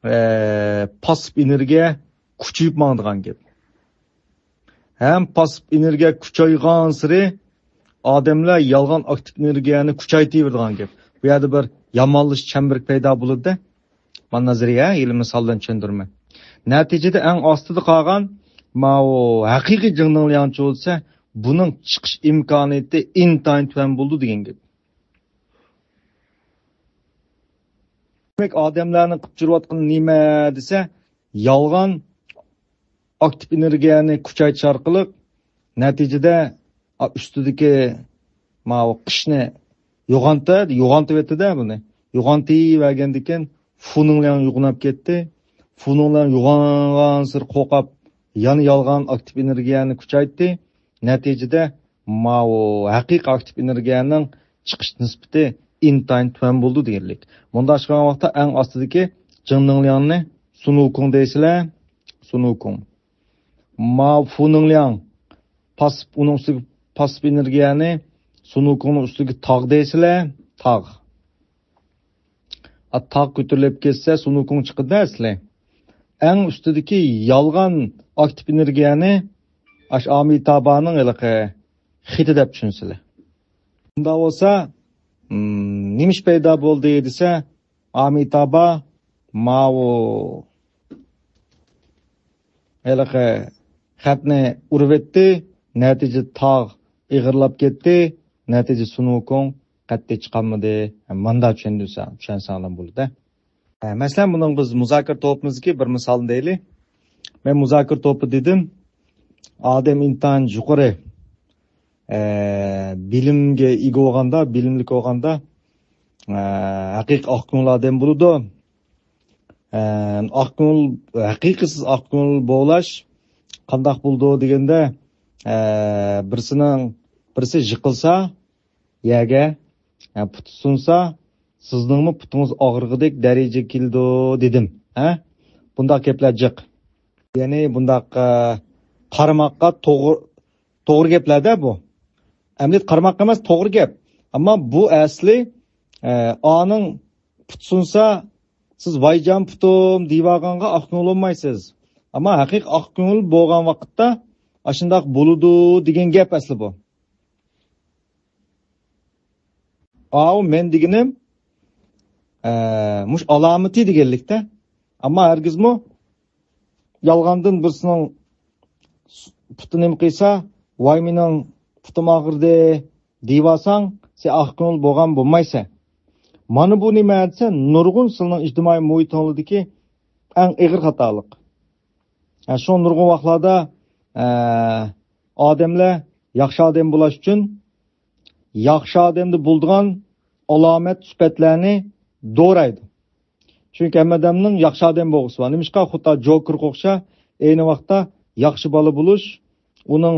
ئە، پاسسىپ ئېنېرگىيە كۈچىيىپ ماڭىدىغان گەپ. ھەم پاسسىپ ئېنېرگىيە كۈچەيغانسېرى ئادەملەر يالغان ئاكتىپ ئېنېرگىيەنى كۈچەيتىۋېرىدىغان گەپ. بۇ يەردە بىر يامانلىشىش چەمبىرىكى پەيدا بولىدۇ. مانا نەزەرىيە، ھېلى مىسال بىلەن چۈشەندۈرىمەن. نەتىجىدە ئەڭ ئاستىدا قالغان ماۋۇ ھەقىقىي جىڭنىڭلياڭچۇ دېسە، بۇنىڭ چىقىش ئىمكانىيىتى ئىنتايىن تۆۋەن بولىدۇ دېگەن گەپ. دېمەك، ئادەملەرنىڭ قىلىپ جۈرۈۋاتقىنى نېمە دېسە، يالغان ئاكتىپ ئېنېرگىيەنى كۈچەيتىش ئارقىلىق نەتىجىدە، ئا، ئۈستىدىكى ماۋۇ قىشنى يوغانتە-، يوغانتىۋەتتى-دە بۇنى. يوغانتىۋەرگەندىن كېيىن فۇنىڭلياڭ يوغىناپ كەتتى. فۇنىڭلياڭ يوغانغانسېرى قورقۇپ، يەنە يالغان ئاكتىپ ئېنېرگىيەنى كۈچەيتتى. نەتىجىدە ماۋۇ ھەقىقىي ئاكتىپ ئېنېرگىيەنىڭ چىقىش نىسبىتى ئىنتايىن تۆۋەن بولىدۇ دېگەنلىك. مۇنداق قىلغان ۋاقىتتا ئەڭ ئاستىدىكى جىڭنىڭلياڭنى سۇنۇكۇڭ دەيسىلەر، سۇنۇكۇڭ. ماۋۇ فۇنىڭلياڭ پاسسىپ، ئۇنىڭ ئۈستىگە پاسسىپ ئېنېرگىيەنى سۇنۇكۇڭنىڭ ئۈستىگە تاغ دەيسىلەر، تاغ. ئا، تاغ كۆتۈرۈلۈپ كەتسە، سۇنۇكۇڭ چىقىدۇ ئەسلى. ئەڭ ئۈستىدىكى يالغان ئاكتىپ ئېنېرگىيەنى ئاش ئامىتابانىڭ ھېلىقى خېتى دەپ چۈشىنىسىلەر. شۇنداق بولسا، م، نېمە ئىش پەيدا بولدى دېسە، ئامىتابا ماۋۇ ھېلىقى خەتنى ئۇرۇۋەتتى، نەتىجىدە تاغ ئېغىرلاپ كەتتى، نەتىجىدە سۇنۇكۇڭ قەتئىي چىقالمىدى. ماندا چۈشەندۈرسەڭ، چۈشەنسەڭلار بولىدۇ. ئە، مەسىلەن، بۇنىڭ بىز مۇزاكىرە توپىمىزدىكى بىر مىسالنى دەيلى. مەن مۇزاكىرە توپى دېدىم. ئادەم ئىنتايىن يۇقىرى، ئە، بىلىمگە ئىگە بولغاندا، بىلىملىك بولغاندا، ئە، ھەقىقىي ئاق كۆڭۈل ئادەم بولىدۇ. ئە، ئاق كۆڭۈل، ھەقىقىي سىز ئاق كۆڭۈل بولاش قانداق بولىدۇ دېگەندە، ئە، بىرسىنىڭ، بىرسى يىقىلسا، يەرگە، ھە، پۇتى سۇنسا، سىزنىڭمۇ پۇتىڭىز ئاغرىغۇدەك دەرىجىگە كېلىدۇ دېدىم. ھە؟ بۇنداق گەپلەر جىق. يەنى بۇنداق، ئە، قارىماققا توغرا، توغرا گەپلەردە بۇ. ئەمەلىيەت قارىماققا ئەمەس، توغرا گەپ. ئەمما بۇ ئەسلى، ئە، ئانىڭ پۇتى سۇنسا، سىز ۋايجان پۇتۇم دېيىۋالغانغا ئاق كۆڭۈل بولمايسىز. ئەمما ھەقىقىي ئاق كۆڭۈل بولغان ۋاقىتتا ئاشۇنداق بولىدۇ دېگەن گەپ ئەسلى بۇ. ئاۋۇ مەن دېگىنىم، ئە، مۇش ئالامىتى دېگەنلىكتە. ئەمما ھەرگىزمۇ يالغاندىن بىرسىنىڭ پۇتى نېمە قىلسا، ۋاي مېنىڭ پۇتۇم ئاغرىدى دېيىۋالساڭ، سەن ئاق كۆڭۈل بولغان بولمايسەن. مانا بۇ نېمە دېسە، نۇرغۇن سىلىنىڭ ئىجتىمائىي مۇھىتىڭلاردىكى ئەڭ ئېغىر خاتالىق. ھە، شۇ نۇرغۇن ۋاقىتلاردا، ئە، ئادەملەر ياخشى ئادەم بولاش ئۈچۈن ياخشى ئادەمدە بولىدىغان ئالامەت سۈپەتلەرنى دورايدۇ. چۈنكى ھەممە ئادەمنىڭ ياخشى ئادەم بولغۇسى بار. نېمىشقا خۇددى جوكېرغا ئوخشاش، ئەينى ۋاقىتتا ياخشى بالا بولۇش ئۇنىڭ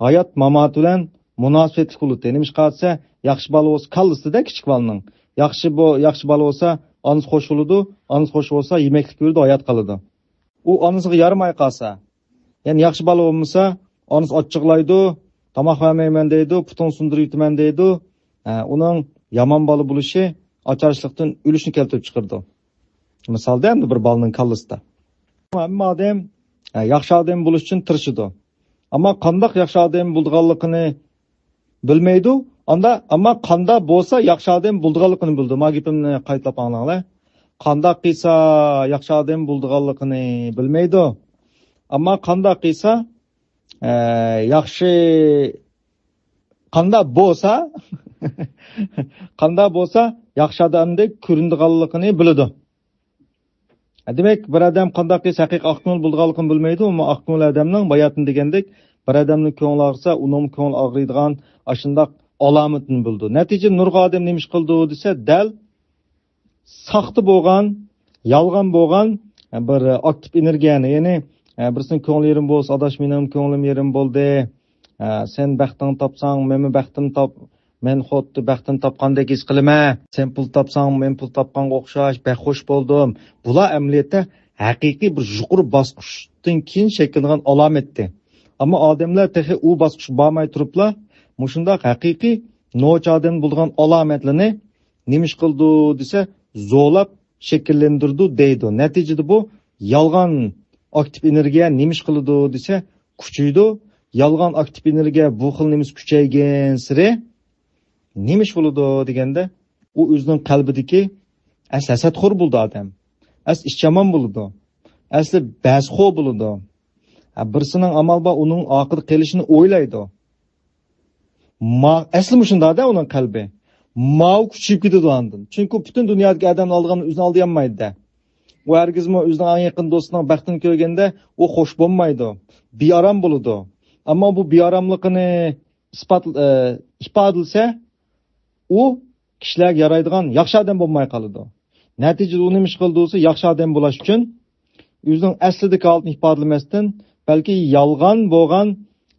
ھايات ماماتى بىلەن مۇناسىۋەتلىك بولىدۇ. نېمىشقا دېسە، ياخشى بالا بولسا، كاللىسىدا كىچىك بالىنىڭ. ياخشى بو-، ياخشى بالا بولسا، ئانىسى خوش بولىدۇ، ئانىسى خوش بولسا، يېمەكلىك بېرىدۇ، ھايات قالىدۇ. ئۇ ئانىسىغا يارىماي قالسا، يەنى ياخشى بالا بولمىسا، ئانىسى ئاچچىقلايدۇ، تاماق بەرمەيمەن دەيدۇ، پۇتۇڭ سۇندۇرۇۋېتىمەن دەيدۇ. ھە، ئۇنىڭ يامان بالا بولۇشى ئاچارچىلىقتىن ئۆلۈشنى كەلتۈرۈپ چىقىرىدۇ. مىسالدا، ئەمدى بىر بالىنىڭ كاللىسىدا. ھەممە ئادەم، ھە، ياخشى ئادەم بولۇش ئۈچۈن تىرىشىدۇ. ئەمما قانداق ياخشى ئادەم بولىدىغانلىقىنى بىلمەيدۇ. ئاندا، ئەمما قانداق بولسا ياخشى ئادەم بولىدىغانلىقىنى بىلىدۇ. ما گېپىمنى قايتىلاپ ئاڭلاڭلار. قانداق قىلسا ياخشى ئادەم بولىدىغانلىقىنى بىلمەيدۇ. ئەمما قانداق قىلسا، ئە، ياخشى، قانداق بولسا، قانداق بولسا ياخشى ئادەمدەك كۆرۈنىدىغانلىقىنى بىلىدۇ. دېمەك، بىر ئادەم قانداق قىلسا ھەقىقىي ئاق كۆڭۈل بولىدىغانلىقىنى بىلمەيدۇ، ئەمما ئاق كۆڭۈل ئادەمنىڭ باياتىن دېگەندەك، بىر ئادەمنىڭ كۆڭلى ئاغرىسا، ئۇنىڭمۇ كۆڭلى ئاغرىيدىغان ئاشۇنداق ئالامىتىنى بىلىدۇ. نەتىجىدە نۇرغۇن ئادەم نېمە ئىش قىلىدۇ دېسە، دەل ساختا بولغان، يالغان بولغان بىر ئاكتىپ ئېنېرگىيەنى، يەنى، بىرسىنىڭ كۆڭلى يېرىم بولسا، ئاداش، مېنىڭ كۆڭلۈم يېرىم بولدى. ھە، سەن بەختىڭ تاپساڭ، مەنمۇ بەختىم تاپ-، مەن خۇددى بەختىم تاپقاندەك ھېس قىلىمەن. سەن پۇل تاپساڭ، مەن پۇل تاپقانغا ئوخشاش، بەك خوش بولدۇم. بۇلار ئەمەلىيەتتە ھەقىقىي بىر يۇقىرى باسقۇچتىن كېيىن شەكىللىنىدىغان ئالامەتتى. ئەمما ئادەملەر تېخى ئۇ باسقۇچقا بارماي تۇرۇپلا، مۇشۇنداق ھەقىقىي نوچى ئادەم بولىدىغان ئالامەتلەرنى نېمە ئىش قىلىدۇ دېسە، زورلاپ شەكىللەندۈرىدۇ دەيدۇ. نەتىجىدە بۇ يالغان ئاكتىپ ئېنېرگىيە نېمە ئىش قىلىدۇ دېسە، كۈچىيىدۇ. يالغان ئاكتىپ ئېنېرگىيە بۇ خىل نېمىسى كۈچەيگەنسېرى نېمە ئىش بولىدۇ دېگەندە، ئۇ ئۆزىنىڭ قەلبىدىكى ئەسلى ھەسەتخور بولىدۇ ئادەم. ئەسلى ئىچ يامان بولىدۇ. ئەسلى بەزىخور بولىدۇ. ھە، بىرسىنىڭ ئامال بار ئۇنىڭ ئارقىدا قېلىشىنى ئويلايدۇ. ما-، ئەسلى مۇشۇنداق-دە ئۇنىڭ قەلبى. ماۋۇ كۈچىيىپ كېتىدۇ ئاندىن. چۈنكى پۈتۈن دۇنيادىكى ئادەمنى ئالىدىغان ئۆزىنى ئالدىيالمايدۇ-دە. ئۇ ھەرگىزمۇ ئۆزىنىڭ ئەڭ يېقىن دوستىنىڭ بەختىنى كۆرگەندە ئۇ خوش بولمايدۇ. بىئارام بولىدۇ. ئەمما بۇ بىئاراملىقىنى ئىسپات-، ئە، ئىپادىلىسە، ئۇ كىشىلەرگە يارايدىغان ياخشى ئادەم بولماي قالىدۇ. نەتىجىدە ئۇ نېمە ئىش قىلىدۇ دېسە، ياخشى ئادەم بولاش ئۈچۈن ئۆزىنىڭ ئەسلىدىكى ھالىتىنى ئىپادىلىمەستىن، بەلكى يالغان بولغان،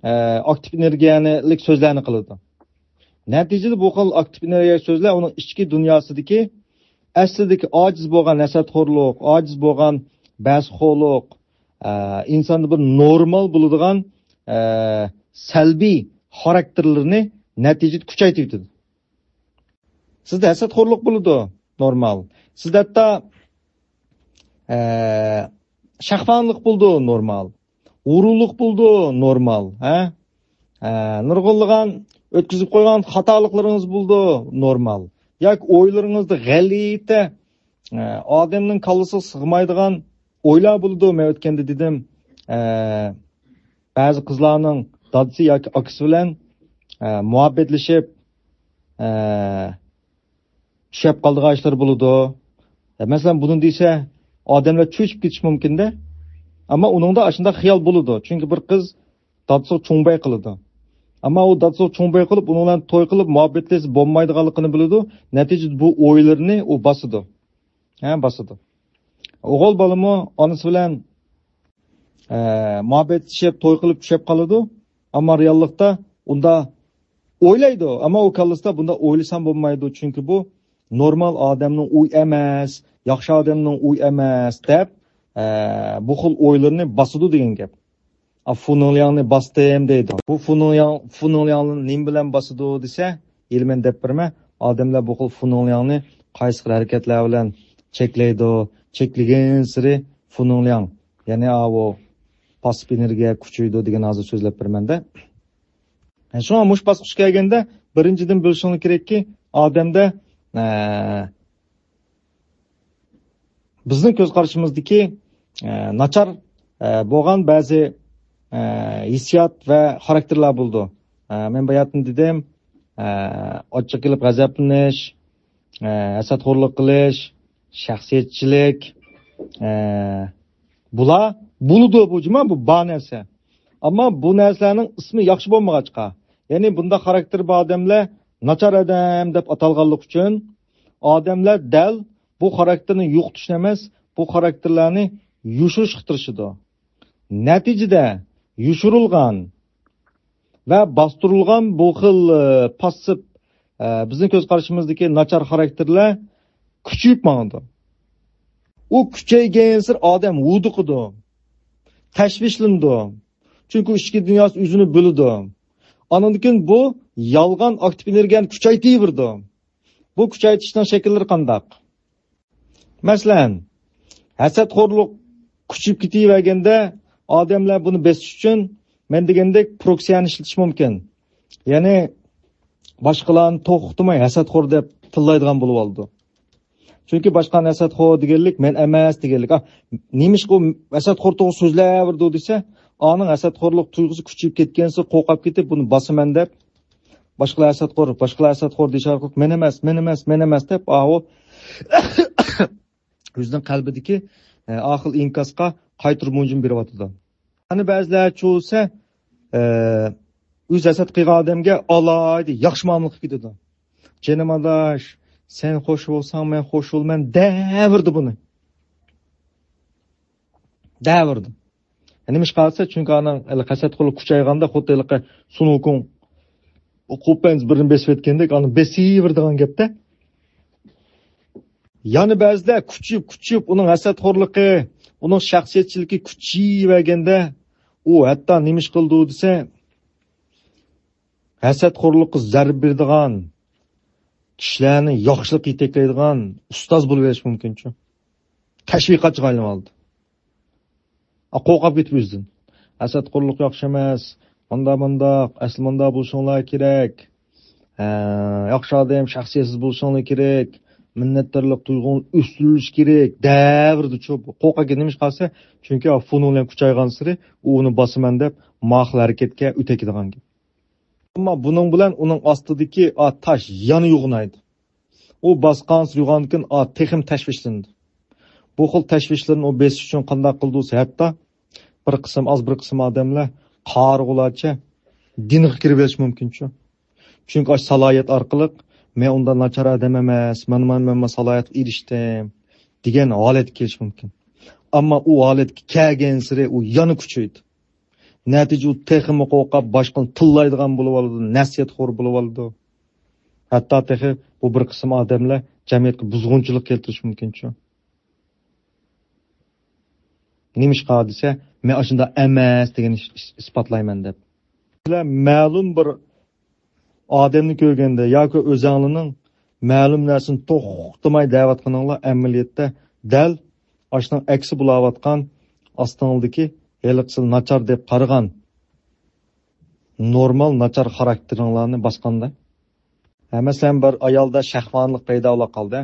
ئە، ئاكتىپ ئېنېرگىيەلىك سۆزلەرنى قىلىدۇ. نەتىجىدە بۇ خىل ئاكتىپ ئېنېرگىيەلىك سۆزلەر ئۇنىڭ ئىچكى دۇنياسىدىكى ئەسلىدىكى ئاجىز بولغان ھەسەتخورلۇق، ئاجىز بولغان بەزىخورلۇق، ئە، ئىنساندا بىر نورمال بولىدىغان، ئە، سەلبىي خاراكتېرلىرىنى نەتىجىدە كۈچەيتىۋېتىدۇ. سىزدە ھەسەتخورلۇق بولىدۇ، نورمال. سىزدە ھەتتا، ئە، شەھۋانلىق بولىدۇ، نورمال. غۇرۇرلۇق بولىدۇ، نورمال. ھە؟ ئە، نۇرغۇنلىغان ئۆتكۈزۈپ قويغان خاتالىقلىرىڭىز بولىدۇ، نورمال. ياكى ئويلىرىڭىزدا غەلىتە، ئە، ئادەمنىڭ كاللىسىغا سىغمايدىغان ئويلار بولىدۇ. مەن ئۆتكەندە دېدىم، ئە، بەزى قىزلارنىڭ دادىسى ياكى ئاكىسى بىلەن، ئە، مۇھەببەتلىشىپ، ئە، چۈشەپ قالىدىغان ئىشلار بولىدۇ. ئە، مەسىلەن، بۇنى دېسە، ئادەملەر چۆچۈپ كېتىشى مۇمكىن-دە. ئەمما ئۇنىڭدا ئاشۇنداق خىيال بولىدۇ. چۈنكى بىر قىز دادىسىغا چوڭ باي قىلىدۇ. ئەمما ئۇ دادىسىغا چوڭ باي قىلىپ، ئۇنىڭ بىلەن توي قىلىپ، مۇھەببەتلەشسە بولمايدىغانلىقىنى بىلىدۇ. نەتىجىدە بۇ ئويلىرىنى ئۇ باسىدۇ. ھە، باسىدۇ. ئوغۇل بالىمۇ ئانىسى بىلەن، ئە، مۇھەببەتلىشىپ، توي قىلىپ چۈشەپ قالىدۇ. ئەمما رېئاللىقتا ئۇندا ئويلايدۇ. ئەمما ئۇ كاللىسىدا بۇنداق ئويلىسام بولمايدۇ. چۈنكى بۇ نورمال ئادەمنىڭ ئويى ئەمەس، ياخشى ئادەمنىڭ ئويى ئەمەس دەپ، ئە، بۇ خىل ئويلىرىنى باسىدۇ دېگەن گەپ. ئا، فۇنىڭلياڭنى باستىم دەيدۇ. بۇ فۇنىڭلياڭ، فۇنىڭلياڭنى نېمە بىلەن باسىدۇ دېسە، ھېلى مەن دەپ بېرىمەن. ئادەملەر بۇ خىل فۇنىڭلياڭنى قايسى خىل ھەرىكەتلەر بىلەن چەكلەيدۇ، چەكلىگەنسېرى فۇنىڭلياڭ، يەنى ئاۋۇ پاسسىپ ئېنېرگىيە كۈچىيىدۇ دېگەن ھازىر سۆزلەپ بېرىمەن-دە. شۇڭا مۇشۇ باسقۇچقا كەلگەندە، بىرىنچىدىن بىلىشىڭلار كېرەككى، ئادەمدە، ئە، بىزنىڭ كۆز قارىشىمىزدىكى، ئە، ناچار، ئە، بولغان بەزى، ئە، ھېسسىيات ۋە خاراكتېرلار بولىدۇ. ئە، مەن باياتىن دېدىم، ئە، ئاچچىق كېلىپ غەزەپلىنىش، ئە، ھەسەتخورلۇق قىلىش، شەخسىيەتچىلىك، ئە، بۇلار بولىدۇ، بۇ جۇما، بۇ بار نەرسە. ئەمما بۇ نەرسىلەرنىڭ ئىسمى ياخشى بولمىغاچقا، يەنى بۇنداق خاراكتېرى بار ئادەملەر ناچار ئادەم دەپ ئاتالغانلىقى ئۈچۈن، ئادەملەر دەل بۇ خاراكتېرنى يوقىتىشنى ئەمەس، بۇ خاراكتېرلەرنى يوشۇرۇشقا تىرىشىدۇ. نەتىجىدە يوشۇرۇلغان ۋە باستۇرۇلغان بۇ خىل، ئى، پاسسىپ، ئە، بىزنىڭ كۆز قارىشىمىزدىكى ناچار خاراكتېرلەر كۈچىيىپ ماڭىدۇ. ئۇ كۈچەيگەنسېرى ئادەم ھودۇقىدۇ، تەشۋىشلىنىدۇ. چۈنكى ئۇ ئىچكى دۇنياسى ئۆزىنى بۆلىدۇ. ئانىڭدىن كېيىن بۇ يالغان ئاكتىپ ئېنېرگىيەنى كۈچەيتىۋېرىدۇ. بۇ كۈچەيتىشنىڭ شەكىللىرى قانداق؟ مەسىلەن، ھەسەتخورلۇق كۈچىيىپ كېتىۋەرگەندە، ئادەملەر بۇنى بېسىش ئۈچۈن مەن دېگەندەك پروكسىيەنى ئىشلىتىش مۇمكىن. يەنى باشقىلارنى توختىماي ھەسەتخور دەپ تىللايدىغان بولۇۋالىدۇ. چۈنكى باشقىلارنى ھەسەتخور دېگەنلىك مەن ئەمەس دېگەنلىك. ئا، نېمىشقا ئۇ ھەسەتخور توغرا سۆزلەۋېرىدۇ دېسە، ئانىڭ ھەسەتخورلۇق تۇيغۇسى كۈچىيىپ كەتكەنسېرى قورقۇپ كېتىپ بۇنى باسىمەن دەپ، باشقىلار ھەسەتخور، باشقىلار ھەسەتخور دېيىش ئارقىلىق مەن ئەمەس، مەن ئەمەس، مەن ئەمەس دەپ ئاۋۇ ئۆزىنىڭ قەلبىدىكى، ئە، ئاخىل ئىنكاسقا قايتۇرۇپ مۇجىم بېرىۋاتىدۇ. ئەنە بەزىلەر چۈشىسە، ئە، ئۆزى ھەسەت قىلغان ئادەمگە ئالايىتى ياخشى مۇئامىلە قىلىپ كېتىدۇ. جېنىم ئاداش، سەن خوش بولساڭ مەن خوش بولىمەن دەۋېرىدۇ بۇنى. دەۋېرىدۇ. نېمىشقا دېسە، چۈنكى ئانىڭ ھېلىقى ھەسەتخورلۇق كۈچەيگەندە خۇددى ھېلىقى سۇنۇكۇڭ قوپەنز بىرنى بېسىۋەتكەندەك ئانى بېسىۋېرىدىغان گەپتە. يەنە بەزىدە كۈچىيىپ، كۈچىيىپ، ئۇنىڭ ھەسەتخورلۇقى، ئۇنىڭ شەخسىيەتچىلىكى كۈچىيىۋەرگەندە، ئۇ ھەتتا نېمە ئىش قىلىدۇ دېسە، ھەسەتخورلۇققا زەربە بېرىدىغان، كىشىلەرنى ياخشىلىققا يېتەكلەيدىغان ئۇستاز بولۇۋېرىشى مۇمكىنچۇ. تەشۋىقاتچىغا ئايلىنىۋالدى. ئا، قورقۇپ كېتىپ ئۆزىدىن. ھەسەتخورلۇق ياخشى ئەمەس. مانداق، مانداق، ئەسلى مانداق بولۇشۇڭلار كېرەك. ھە، ياخشى ئادەم، شەخسىيەتسىز بولۇشۇڭلار كېرەك. مىننەتدارلىق تۇيغۇڭ ئۆستۈرۈلۈشى كېرەك. دەۋېرىدۇچۇ. قورقاكەن نېمىشقا دېسە، چۈنكى ئا، فۇنۇڭ بىلەن كۈچەيگەنسېرى ئۇ ئۇنى باسىمەن دەپ، ماخىل ھەرىكەتكە ئۆتەكىدىغان گەپ. ئەمما بۇنىڭ بىلەن ئۇنىڭ ئاستىدىكى ئا، تاش يەنە يوغىنايدۇ. ئۇ باسقانسېرى يوغانغاندىن كېيىن ئا، تېخىمۇ تەشۋىشلىنىدۇ. بۇ خىل تەشۋىشلىرىنى ئۇ بېسىش ئۈچۈن قانداق قىلىدۇ دېسە، ھەتتا بىر قىسىم، ئاز بىر قىسىم ئادەملەر قارىغۇلارچە دىنغا كىرىۋېلىشى مۇمكىنچۇ. چۈنكى ئاشۇ سالاھىيەت ئارقىلىق مەن ئۇنداق ناچار ئادەم ئەمەس، مانا، مانا، مەن مانا سالاھىيەتكە ئېرىشتىم دېگەن ھالەتكە كېلىشى مۇمكىن. ئەمما ئۇ ھالەتكە كەلگەنسېرى ئۇ يەنە كۈچىيىدۇ. نەتىجە ئۇ تېخىمۇ قورقۇپ، باشقىنى تىللايدىغان بولۇۋالىدۇ، نەسىھەتخور بولۇۋالىدۇ. ھەتتا تېخى بۇ بىر قىسىم ئادەملەر جەمئىيەتكە بۇزغۇنچىلىق كەلتۈرۈشى مۇمكىنچۇ. نېمىشقا دېسە، مەن ئاشۇنداق ئەمەس دېگەن ئىس-، ئىس-، ئىسپاتلايمەن دەپ. مەلۇم بىر ئادەمنى كۆرگەندە ياكى ئۆزەڭلارنىڭ مەلۇم نەرسىنى توختىماي دەۋاتقىنىڭلار ئەمەلىيەتتە دەل ئاشۇنىڭ ئەكسى بولاۋاتقان ئاستىڭلىدىكى ھېلىقىسى ناچار دەپ قارىغان نورمال ناچار خاراكتېرىڭلارنى باسقاندا. ھە، مەسىلەن، بىر ئايالدا شەھۋانىلىق پەيدا بولا قالدى.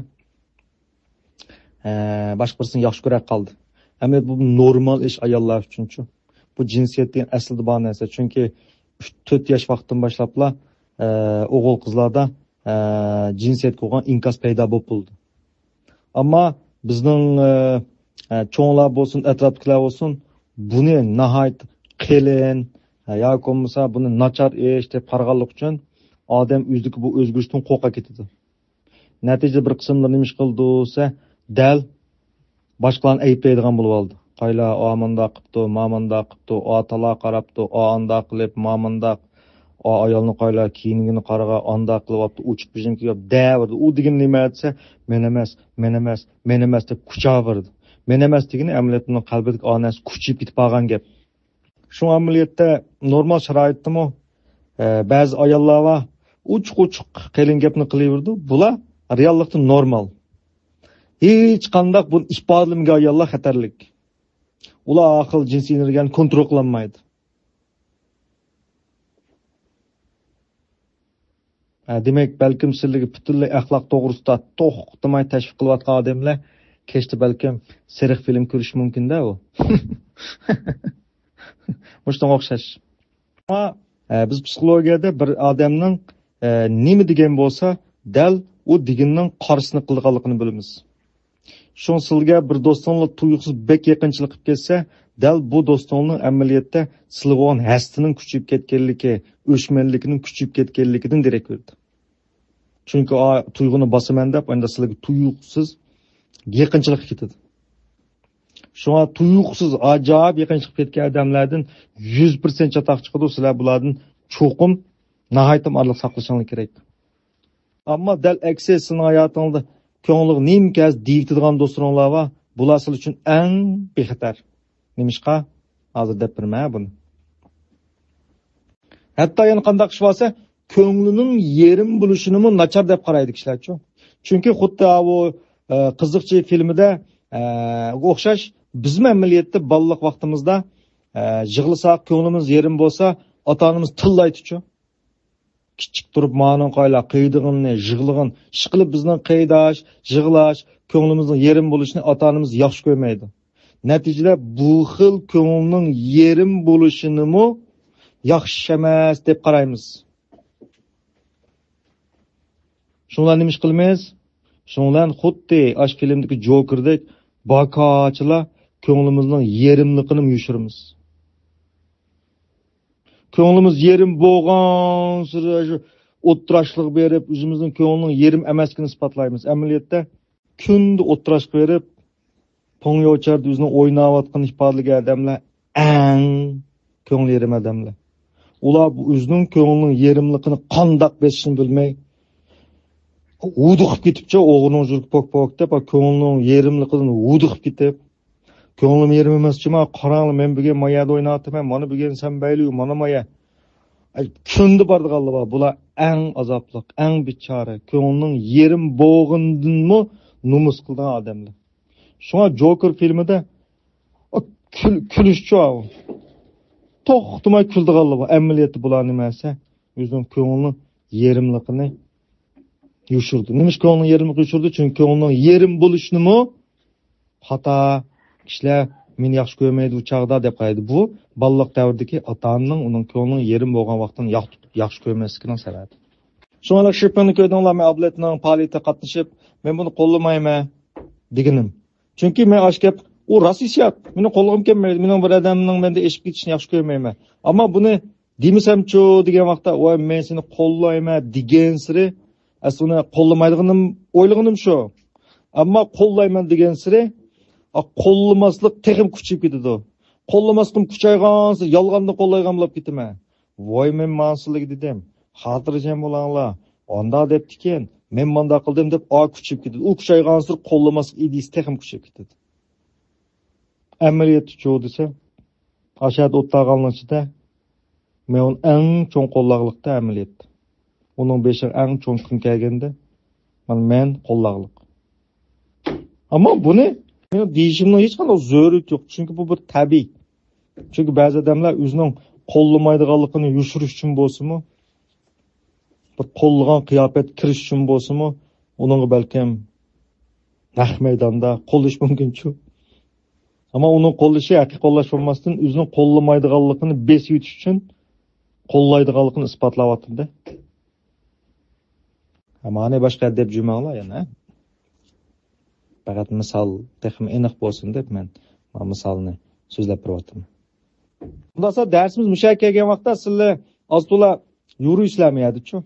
ھە، باشقا بىرسىنى ياخشى كۆرە قالدى. ئەمما بۇ نورمال ئىش ئاياللار ئۈچۈنچۇ. بۇ جىنسىيەت دېگەن ئەسلىدە بار نەرسە. چۈنكى ئۈچ، تۆت ياش ۋاقىتتىن باشلاپلا، ئە، ئوغۇل قىزلاردا، ئە، جىنسىيەتكە بولغان ئىنكاس پەيدا بولۇپ بولىدۇ. ئەمما بىزنىڭ، ئە، ئە، چوڭلار بولسۇن، ئەتراپتىكىلەر بولسۇن، بۇنى ناھايىتى قېلىن، ئە، ياكى بولمىسا بۇنى ناچار ئىش دەپ قارىغانلىقى ئۈچۈن ئادەم ئۆزىدىكى بۇ ئۆزگىرىشتىن قورقۇپ كېتىدۇ. نەتىجىدە بىر قىسىملار نېمە ئىش قىلىدۇ دېسە، دەل باشقىلارنى ئەيىبلەيدىغان بولۇۋالىدۇ. قايلا، ئا مانداق قىپتۇ، ما مانداق قىپتۇ، ئا تالا قاراپتۇ، ئا ئانداق قىلىپ، ما مانداق، ئا ئايالنى قايلا، كىيىنگىنى قارىغا، ئانداق قىلىۋاپتۇ، ئوچۇق بېشىم كىيىپ دەۋېرىدۇ. ئۇ دېگىنى نېمە دېسە، مەن ئەمەس، مەن ئەمەس، مەن ئەمەس دەپ كۈچەۋېرىدۇ. مەن ئەمەس دېگىنى ئەمەلىيەتتە ئۇنىڭ قەلبىدىكى ئا نەرسە كۈچىيىپ كېتىپ قالغان گەپ. شۇڭا ئەمەلىيەتتە نورمال شارائىتتىمۇ، ئە، بەزى ئاياللار بار، ئوچۇق-ئوچۇق قېلىن گەپنى قىلىۋېرىدۇ. بۇلار رېئاللىقتا نورمال. ھېچقانداق بۇنى ئىپادىلىمىگەن ئاياللار خەتەرلىك. ئۇلار ئاخىر جىنسىي ئېنېرگىيەنى كونترول قىلالمايدۇ. ھە، دېمەك، بەلكىم سىلەرگە پۈتۈنلەي ئەخلاق توغرىسىدا توختىماي تەشۋىق قىلىۋاتقان ئادەملەر كەچتە بەلكىم سېرىق فىلىم كۆرۈشى مۇمكىن-دە ئۇ. مۇشۇنىڭغا ئوخشاش. ئەمما، ئە، بىز پسىخولوگىيەدە بىر ئادەمنىڭ، ئە، نېمە دېگەن بولسا، دەل ئۇ دېگىنىنىڭ قارشىسىنى قىلىدىغانلىقىنى بىلىمىز. شۇڭا سىلىگە بىر دوستۇڭلار تۇيۇقسىز بەك يېقىنچىلىق قىلىپ كەتسە، دەل بۇ دوستۇڭنىڭ ئەمەلىيەتتە سىلىگە بولغان ھەسىتىنىڭ كۈچىيىپ كەتكەنلىكى، ئۆچمەنلىكىنىڭ كۈچىيىپ كەتكەنلىكىدىن دېرەك بېرىدۇ. چۈنكى ئا، تۇيغۇنى باسىمەن دەپ، ئەمدى سىلىگە تۇيۇقسىز يېقىنچىلىققا كېتىدۇ. شۇڭا تۇيۇقسىز ئاجايىپ يېقىنچىلىق كەتكەن ئادەملەردىن يۈز پىرسەنت چاتاق چىقىدۇ. سىلەر بۇلاردىن چوقۇم ناھايىتى ئارىلىق ساقلىشىڭلار كېرەك. ئەمما دەل ئەكسى، سىزنىڭ ھاياتىڭىزدا كۆڭلىڭىزگە نېمە كەلسە دېيىۋېتىدىغان دوستلىرىڭلار بار. بۇلار سىلەر ئۈچۈن ئەڭ بىخەتەر. نېمىشقا؟ ھازىر دەپ بېرىمەن بۇنى. ھەتتا يەنە قانداق ئىش بارسا، كۆڭلىنىڭ يېرىم بولۇشىنىمۇ ناچار دەپ قارايدۇ كىشىلەرچۇ. چۈنكى خۇددى ئاۋۇ، ئە، قىزىقچى فىلمىدە، ئە، ئوخشاش، بىزمۇ ئەمەلىيەتتە بالىلىق ۋاقتىمىزدا، ئە، يىغلىساق، كۆڭلىمىز يېرىم بولسا، ئاتا-ئانىمىز تىللايدۇچۇ. كىچىك تۇرۇپ مانىڭ قايلا قىيىدىغىنىنى، يىغلىغىن، ئىشقىلىپ بىزنىڭ قىيداش، يىغلاش، كۆڭلىمىزنىڭ يېرىم بولۇشىنى ئاتا-ئانىمىز ياخشى كۆرمەيدۇ. نەتىجىدە بۇ خىل كۆڭلىنىڭ يېرىم بولۇشىنىمۇ ياخشى ئەمەس دەپ قارايمىز. شۇنىڭ بىلەن نېمە ئىش قىلىمىز؟ شۇنىڭ بىلەن خۇددى ئاش فىلىمدىكى جوكېردەك باكاچىلا كۆڭلىمىزنىڭ يېرىملىقىنى يوشۇرىمىز. كۆڭلىمىز يېرىم بولغانسېرى شۇ ئولتۇراشلىق بېرىپ، ئۆزىمىزنىڭ كۆڭلىنىڭ يېرىم ئەمەسلىكىنى ئىسپاتلايمىز. ئەمەلىيەتتە كۈندە ئولتۇراشقا بېرىپ، پوڭيوچاردا ئۆزىنى ئويناۋاتقان ئىپادىلىك ئادەملەر ئەڭ كۆڭلى يېرىم ئادەملەر. ئۇلار بۇ ئۆزىنىڭ كۆڭلىنىڭ يېرىملىقىنى قانداق بېسىشنى بىلمەي، ھودۇقۇپ كېتىپچۇ، ئوغرىنىڭ جۈرىكى پوك-پوك دەپ، كۆڭلىنىڭ يېرىملىقىدىن ھودۇقۇپ كېتىپ، كۆڭلۈم يېرىم ئەمەس جۇما، قاراڭلا، مەن بۈگۈن ما يەردە ئويناۋاتىمەن، مانا بۈگۈن سەن بەيلى، مانا ما يەر. ئەي، كۈندە بارىدىغانلار بار. بۇلار ئەڭ ئازابلىق، ئەڭ بىچارە، كۆڭلىنىڭ يېرىم بولغىنىدىنمۇ نومۇس قىلىدىغان ئادەملەر. شۇڭا جوكېر فىلمىدا ئۇ كۈل-، كۈلۈشچۇ ئاۋۇ. توختىماي كۈلىدىغانلار بار. ئەمەلىيەتتە بۇلار نېمە دېسە، ئۆزىنىڭ كۆڭلىنىڭ يېرىملىقىنى يوشۇردى. نېمىشقا كۆڭلىنىڭ يېرىملىقىنى يوشۇردى؟ چۈنكى كۆڭلىنىڭ يېرىم بولۇشىنىمۇ خاتا، كىشىلەر مېنى ياخشى كۆرمەيدۇ ئۇ چاغدا دەپ قارايدۇ. بۇ بالىلىق دەۋردىكى ئاتا-ئانىنىڭ ئۇنىڭ كۆڭلىنىڭ يېرىم بولغان ۋاقتىنى ياق-، ياخشى كۆرمەسلىكىنىڭ سەۋەبى. شۇڭا شىپىڭنى كۆردۈڭلارمۇ، ئابلەتنىڭ پائالىيىتىگە قاتنىشىپ، مەن بۇنى قوللىمايمەن دېگىنىم. چۈنكى مەن ئاشۇ گەپ، ئۇ راست ھېسسىيات. مېنىڭ قوللىغۇم كەلمەيدۇ. مېنىڭ بىر ئادەمنىڭ مەندىن ئېشىپ كېتىشىنى ياخشى كۆرمەيمەن. ئەمما بۇنى دېمىسەمچۇ دېگەن ۋاقىتتا، ۋاي، مەن سېنى قوللايمەن دېگەنسېرى، ئەسلى ئۇنى قوللىمايدىغىنىم، ئويلىغىنىم شۇ. ئەمما قوللايمەن دېگەنسېرى، ئا، قوللىماسلىق تېخىمۇ كۈچىيىپ كېتىدۇ. قوللىماسلىقىم كۈچەيغانسېرى يالغاندىن قوللايدىغان بولۇپ كېتىمەن. ۋاي، مەن ماڭا سىلەرگە دېدىم، خاتىرجەم بولۇڭلار، ئاندا دەپتىكەن، مەن مانداق قىلدىم دەپ، ئا، كۈچىيىپ كېتىدۇ. ئۇ كۈچەيغانسېرى قوللىماسلىق ئىدىيىسى تېخىمۇ كۈچىيىپ كېتىدۇ. ئەمەلىيەتتىچۇ دېسە، ئاشۇ يەردە ئولتۇرغانلار ئىچىدە مەن ئۇنى ئەڭ چوڭ قوللاغلىقتا ئەمەلىيەتتە. ئۇنىڭ بېشىغا ئەڭ چوڭ كۈن كەلگەندە، مانا مەن قوللاغلىق. ئەمما بۇنى مېنىڭ دېيىشىمنىڭ ھېچقانداق زۆرۈرىيىتى يوق. چۈنكى بۇ بىر تەبىئىي. چۈنكى بەزى ئادەملەر ئۆزىنىڭ قوللىمايدىغانلىقىنى يوشۇرۇش ئۈچۈن بولسىمۇ، بىر قوللىغان قىياپەتكە كىرىش ئۈچۈن بولسىمۇ، ئۇنىڭغا بەلكىم نەق مەيداندا قوللىشى مۇمكىنچۇ. ئەمما ئۇنىڭ قوللىشى ھەقىقىي قوللاش بولماستىن، ئۆزىنىڭ قوللىمايدىغانلىقىنى بېسىۋېتىش ئۈچۈن قوللايدىغانلىقىنى ئىسپاتلاۋاتىدۇ. مانا باشقا دەپ جۈمەڭلار يەنە. پەقەت مىسال تېخىمۇ ئېنىق بولسۇن دەپ مەن مانا مىسالنى سۆزلەپ بېرىۋاتىمەن. ئۇنداقسا دەرسىمىز مۇشۇ يەرگە كەلگەن ۋاقىتتا سىلەر ئاز تولا يورۇيسىلەرمۇ يەردىچۇ؟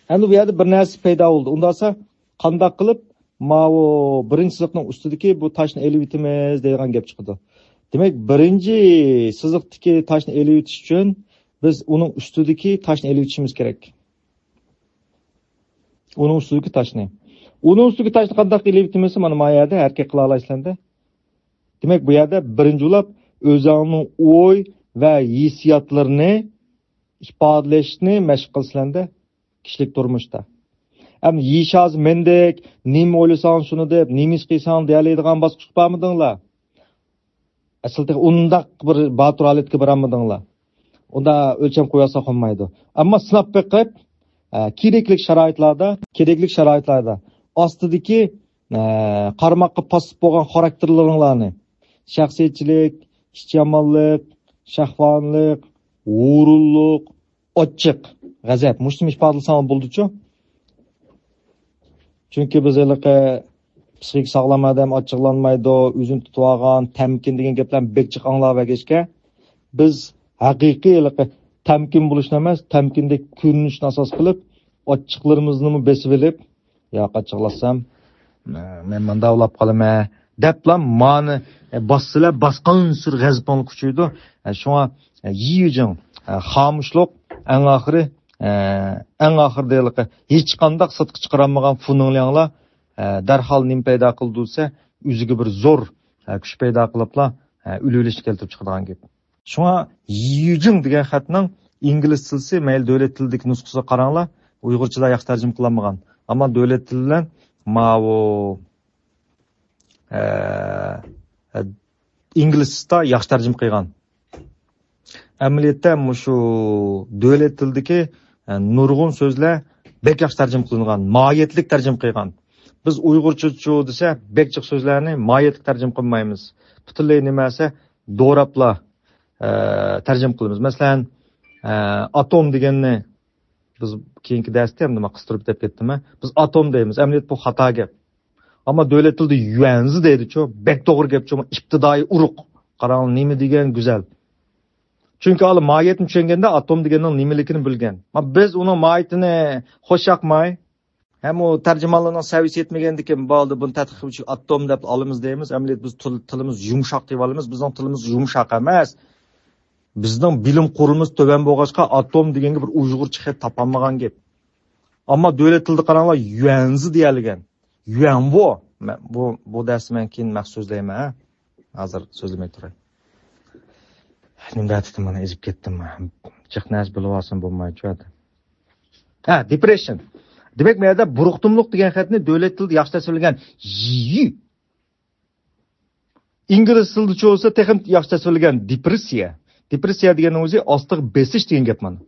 ئەمدى بۇ يەردە بىر نەرسە پەيدا بولدى. ئۇنداقسا قانداق قىلىپ ماۋۇ بىرىنچى سىزىقنىڭ ئۈستىدىكى بۇ تاشنى ئېلىۋېتىمىز دەيدىغان گەپ چىقىدۇ. دېمەك، بىرىنچى سىزىقتىكى تاشنى ئېلىۋېتىش ئۈچۈن بىز ئۇنىڭ ئۈستىدىكى تاشنى ئېلىۋېتىشىمىز كېرەك. ئۇنىڭ ئۈستىدىكى تاشنى. ئۇنىڭ ئۈستىدىكى تاشنى قانداق ئېلىۋېتىمىز؟ مانا، ما يەردە ھەرىكەت قىلالايسىلەر-دە. دېمەك، بۇ يەردە بىرىنچى بولۇپ ئۆزۈڭنىڭ ئوي ۋە ھېسسىياتلىرىنى ئىپادىلەشنى مەشىق قىلىسىلەر-دە كىشىلىك تۇرمۇشتا. ئەمدى يېشى ھازىر مەندەك، نېمە ئويلىساڭ شۇنى دەپ، نېمە ئىش قىلساڭ دېيەلەيدىغان باسقۇچقا بارمىدىڭلار؟ ئەسلىدە ئۇنداق بىر باتۇر ھالەتكە بارالمىدىڭلار. ئۇندا ئۆلچەم قويۇۋالساق بولمايدۇ. ئەمما سىناپ بېقىپ، ئە، كېرەكلىك شارائىتلاردا، كېرەكلىك شارائىتلاردا ئاستىدىكى، ئە، قارىماققا پاسسىپ بولغان خاراكتېرلىرىڭلارنى، شەخسىيەتچىلىك، ئىچ يامانلىق، شەھۋانىلىق، ھۇرۇنلۇق، ئاچچىق، غەزەپ، مۇشۇنى ئىپادىلىسەڭلار بولىدۇچۇ. چۈنكى بىز ھېلىقى پسىخىكا ساغلام ئادەم ئاچچىقلانمايدۇ، ئۆزىنى تۇتۇۋالغان، تەمكىن دېگەن گەپلەرنى بەك جىق ئاڭلاۋەرگەچكە، بىز ھەقىقىي ھېلىقى تەمكىن بولۇشنى ئەمەس، تەمكىندەك كۆرۈنۈشنى ئاساس قىلىپ، ئاچچىقلىرىمىزنىمۇ بېسىۋېلىپ، ياق، ئاچچىقلاتسام، مەن ماندا ئۇلاپ قالىمەن دەپلا مانى باسسىلە، باسقانسېرى غەزىپىڭلار كۈچىيىدۇ. شۇڭا يىيۈجىڭ، خامۇشلۇق ئەڭ ئاخىرى ئە، ئەڭ ئاخىرىدا ھېلىقى ھېچقانداق سىرتقا چىقىرالمىغان فۇنىڭلياڭلار، ئە، دەرھال نېمە پەيدا قىلدى دېسە، ئۆزىگە بىر زور، ئە، كۈچ پەيدا قىلىپلا، ئە، ئۆلۈۋېلىشنى كەلتۈرۈپ چىقىدىغان گەپ. شۇڭا يىجىڭ دېگەن خەتنىڭ ئىنگلىز تىلى، مەيلى دۆلەت تىلىدىكى نۇسخىسىغا قاراڭلار، ئۇيغۇرچىدا ياخشى تەرجىمە قىلالمىغان. ئەمما دۆلەت تىلى بىلەن ماۋۇ، ئە، ئە، ئىنگلىزچە ياخشى تەرجىمە قىلغان. ئەمەلىيەتتە مۇشۇ دۆلەت تىلىدىكى، ئە، نۇرغۇن سۆزلەر بەك ياخشى تەرجىمە قىلىنغان، ماھىيەتلىك تەرجىمە قىلغان. بىز ئۇيغۇرچىچۇ دېسە، بەك جىق سۆزلەرنى ماھىيەتلىك تەرجىمە قىلمايمىز. پۈتۈنلەي نېمە دېسە، دوراپلا، ئە، تەرجىمە قىلىمىز. مەسىلەن، ئە، ئاتوم دېگەننى بىز كېيىنكى دەرستە ئەمدى مەن قىستۇرۇپ دەپ كەتتىم. بىز ئاتوم دەيمىز. ئەمەلىيەتتە بۇ خاتا گەپ. ئەمما دۆلەت تىلىدا يۈەنزى دەيدىچۇ. بەك توغرا گەپچۇ. ئىپتىدائىي ئۇرۇق. قاراڭ، نېمە دېگەن گۈزەل. چۈنكى ئالا ماھىيەتنى چۈشەنگەندە ئاتوم دېگەننىڭ نېمىلىكىنى بىلگەن. ما بىز ئۇنىڭ ماھىيىتىنى خوش ياقماي، ھەم ئۇ تەرجىمانلارنىڭ سەۋىيىسى يەتمىگەندىكىن، بولدى، بۇنى تەتقىق قىلىش ئۈچۈن ئاتوم دەپ ئالىمىز دەيمىز. ئەمەلىيەتتە بىز تىل-، تىلىمىز يۇمشاق دەپ ئالىمىز. بىزنىڭ تىلىمىز يۇمشاق ئەمەس. بىزنىڭ بىلىم قۇرۇلمىسى تۆۋەن بولغاچقا، ئاتوم دېگەنگە بىر ئۇيغۇرچە خەت تاپالمىغان گەپ. ئەمما دۆلەت تىلىدا قاراڭلار، يۈەنزى دېيەلىگەن. يۈەنۋو. مەن بۇ، بۇ دەرسنى مەن كېيىن مەخسۇس سۆزلەيمەن، ھە. ھازىر سۆزلىمەي تۇراي. نېمە دەتتىم، مانا ئېزىپ كەتتىم. جىق نەرسە بىلىۋالسام بولمايچۇ ئادەم. ھە، دېپرېشن. دېمەك، بۇ يەردە بۇرۇقتۇملۇق دېگەن خەتنى دۆلەت تىلىدا ياخشى تەسۋىرلىگەن. يى. ئىنگلىز تىلىدىچۇ بولسا تېخىمۇ ياخشى تەسۋىرلىگەن، دېپرېسسىيە. دېپرېسسىيە دېگەننىڭ ئۆزى ئاستىغا بېسىش دېگەن گەپ مانا.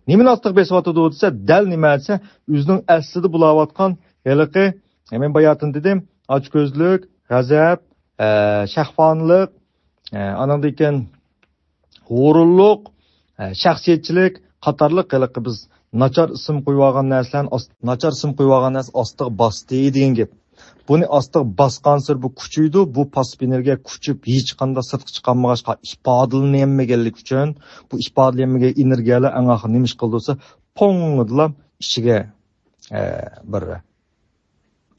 نېمىنى ئاستىغا بېسىۋاتىدۇ دېسە، دەل نېمە دېسە، ئۆزىنىڭ ئەسلىدە بولاۋاتقان ھېلىقى، مەن باياتىن دېدىم، ئاچكۆزلۈك، غەزەپ، ئە، شەھۋانىلىق، ئە، ئاناندىن كېيىن ھۇرۇنلۇق، ئە، شەخسىيەتچىلىك قاتارلىق ھېلىقى بىز ناچار ئىسىم قويۇۋالغان نەرسىلەرنى ئاست-، ناچار ئىسىم قويۇۋالغان نەرسە ئاستىغا باستى دېگەن گەپ. بۇنى ئاستىغا باسقانسېرى بۇ كۈچىيىدۇ، بۇ پاسسىپ ئېنېرگىيە كۈچىيىپ، ھېچقانداق سىرتقا چىقالمىغاچقا، ئىپادىلىنەلمىگەنلىكى ئۈچۈن، بۇ ئىپادىلىنەلمىگەن ئېنېرگىيەلەر ئەڭ ئاخىرى نېمە ئىش قىلىدۇ دېسە، پوڭ دېدىلا ئىچىگە، ئە، بىر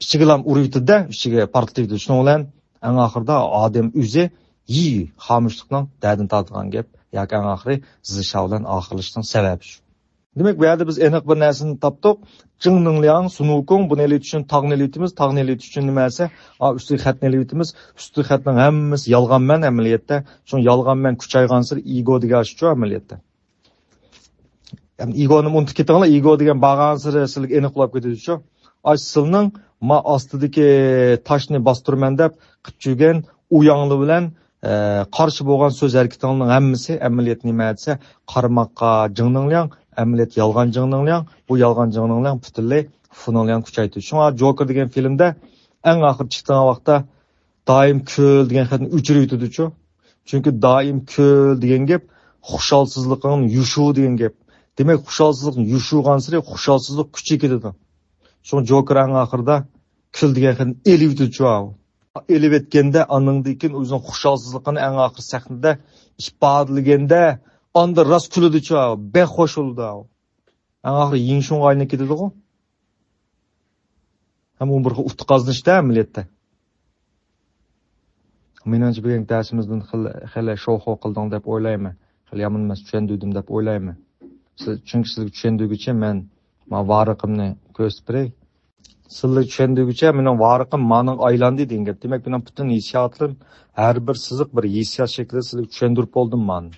ئىچىگىلا ئۇرۇۋېتىدۇ-دە، ئىچىگە پارتلىتىۋېتىدۇ. شۇنىڭ بىلەن ئەڭ ئاخىرىدا ئادەم ئۆزى يى خامۇشلۇقنىڭ دەردىنى تارتىدىغان گەپ ياكى ئەڭ ئاخىرى زىشا بىلەن ئاخىرلىشىشنىڭ سەۋەبى شۇ. دېمەك، بۇ يەردە بىز ئېنىق بىر نەرسىنى تاپتۇق. جىڭ نىڭلياڭ، سۇنۇكۇڭ، بۇنى ئېلىۋېتىش ئۈچۈن تاغنى ئېلىۋېتىمىز، تاغنى ئېلىۋېتىش ئۈچۈن نېمە دېسە، ئا، ئۈستىدىكى خەتنى ئېلىۋېتىمىز، ئۈستىدىكى خەتنىڭ ھەممىسى يالغانمەن ئەمەلىيەتتە. شۇ يالغانمەن كۈچەيغانسېرى ئىگو دېگەن شۇ ئەمەلىيەتتە. يەنى ئىگونى ئۇنتۇپ كېتىڭلار، ئىگو دېگەن بارغانسېرى سىلىگە ئېنىقلاپ كېتىدۇ شۇ. ئاش سىلنىڭ ما ئاستىدىكى تاشنى باستۇرىمەن دەپ قىپ چۈگەن ئۇياڭلى بىلەن، ئە، قارشى بولغان سۆز ھەرىكىتىڭلارنىڭ ھەممىسى ئەمەلىيەت نېمە دېسە، قارىماققا جىڭنىڭلياڭ، ئەمەلىيەت يالغان جىڭنىڭلياڭ، بۇ يالغان جىڭنىڭلياڭ پۈتۈنلەي فۇنىڭلياڭ كۈچەيتىدۇ. شۇڭا جوكېر دېگەن فىلىمدە ئەڭ ئاخىرى چىقىدىغان ۋاقىتتا دائىم كۈل دېگەن خەتنى ئۆچۈرۈۋېتىدۇچۇ. چۈنكى دائىم كۈل دېگەن گەپ خۇشالسىزلىقىڭنى يوشۇ دېگەن گەپ. دېمەك، خۇشالسىزلىقنى يوشۇرغانسېرى خۇشالسىزلىق كۈچىيىپ كېتىدۇ. شۇڭا جوكېر ئەڭ ئاخىرىدا كۈل دېگەن خەتنى ئېلىۋېتىدۇچۇ ئاۋۇ. ئېلىۋەتكەندە، ئانىڭدىن كېيىن ئۆزىنىڭ خۇشالسىزلىقىنى ئەڭ ئاخىرى سەھنىدە ئىپادىلىگەندە، ئاندا راست كۈلىدۇچۇ ئاۋۇ. بەك خوش بولىدۇ ئاۋۇ. ئەڭ ئاخىرى يىڭشۇڭغا ئايلىنىپ كېتىدىغۇ. ھەم ئۇ بىر خىل ئۇتۇق قازىنىشتا ئەمەلىيەتتە. مېنىڭچە، بۈگۈنكى دەرسىمىزدىن خېلى، خېلى شوخۇ قىلدىڭ دەپ ئويلايمەن. خېلى يامان ئەمەس چۈشەندۈردۈم دەپ ئويلايمەن. سىز، چۈنكى سىزگە چۈشەندۈرگۈچە مەن ما ۋارىقىمنى كۆرسىتىپ بېرەي. سىلەرگە چۈشەندۈرگۈچە مېنىڭ ۋارىقىم مانىڭغا ئايلاندى دېگەن گەپ. دېمەك، مېنىڭ پۈتۈن ھېسسىياتلىرىم، ھەر بىر سىزىق بىر ھېسسىيات شەكلىدە سىلەرگە چۈشەندۈرۈپ بولدۇم مانى.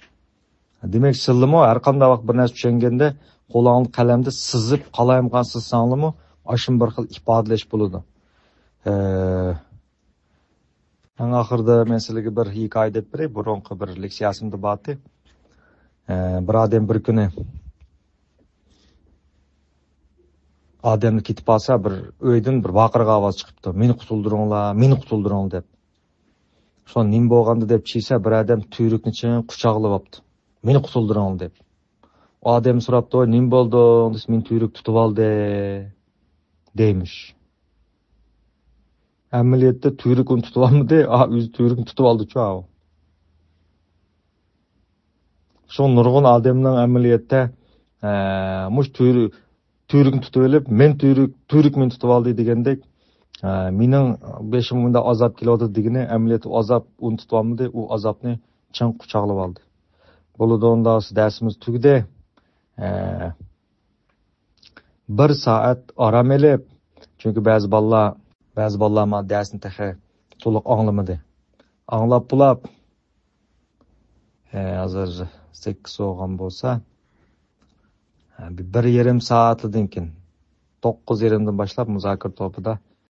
دېمەك، سىلىمۇ ھەر قانداق ۋاقىت بىر نەرسە چۈشەنگەندە، قولۇڭلارنى قەلەمدە سىزىپ قالايمىقان سىزساڭلارمۇ، ئاشۇ بىر خىل ئىپادىلەش بولىدۇ. ئە، ئەڭ ئاخىرىدا مەن سىلەرگە بىر ھېكايە دەپ بېرەي. بۇرۇنقى بىر لېكسىيەسىمدە بارتى. ئە، بىر ئادەم بىر كۈنى ئادەملەر كېتىپ قالسا، بىر ئۆيدىن بىر ۋارقىرىغان ئاۋاز چىقىپتۇ. «مېنى قۇتۇلدۇرۇڭلار، مېنى قۇتۇلدۇرۇڭلار» دەپ. شۇڭا نېمە بولغاندۇ دەپ چىقسا، بىر ئادەم تۈۋرۈكنى چىڭ قۇچاقلىۋاپتۇ. «مېنى قۇتۇلدۇرۇڭلار» دەپ. ئادەم سوراپتۇ، «ۋاي، نېمە بولدۇڭ؟» دېسە، «مېنى تۈۋرۈك تۇتۇۋالدى» دەيمىش. ئەمەلىيەتتە تۈۋرۈك ئۇنى تۇتۇۋالمىدى، ئا، ئۆزى تۈۋرۈكنى تۇتۇۋالدىچۇ ئاۋۇ. شۇڭا نۇرغۇن ئادەمنىڭ ئەمەلىيەتتە، ئە، مۇشۇ تۈۋرۈ-، تۈۋرۈكنى تۇتۇۋېلىپ، «مەن تۈۋرۈك، تۈۋرۈك مېنى تۇتۇۋالدى» دېگەندەك، ئە، «مېنىڭ بېشىمغا مۇنداق ئازاب كېلىۋاتىدۇ» دېگىنى، ئەمەلىيەتتە ئۇ ئازاب ئۇنى تۇتۇۋالمىدى، ئۇ ئازابنى چىڭ قۇچاقلىۋالدى. بولىدۇ، ئۇندا دەرسىمىز تۈگىدى. ئە، بىر سائەت ئارام ئېلىپ، چۈنكى بەزى بالىلار، بەزى بالىلار مانا دەرسنى تېخى تولۇق ئاڭلىمىدى. ئاڭلاپ بولاپ، ئە، ھازىر سەككىز بولغان بولسا، ئە، بىر، بىر يېرىم سائەتلىدىن كېيىن، توققۇز يېرىمدىن باشلاپ مۇزاكىرە توپىدا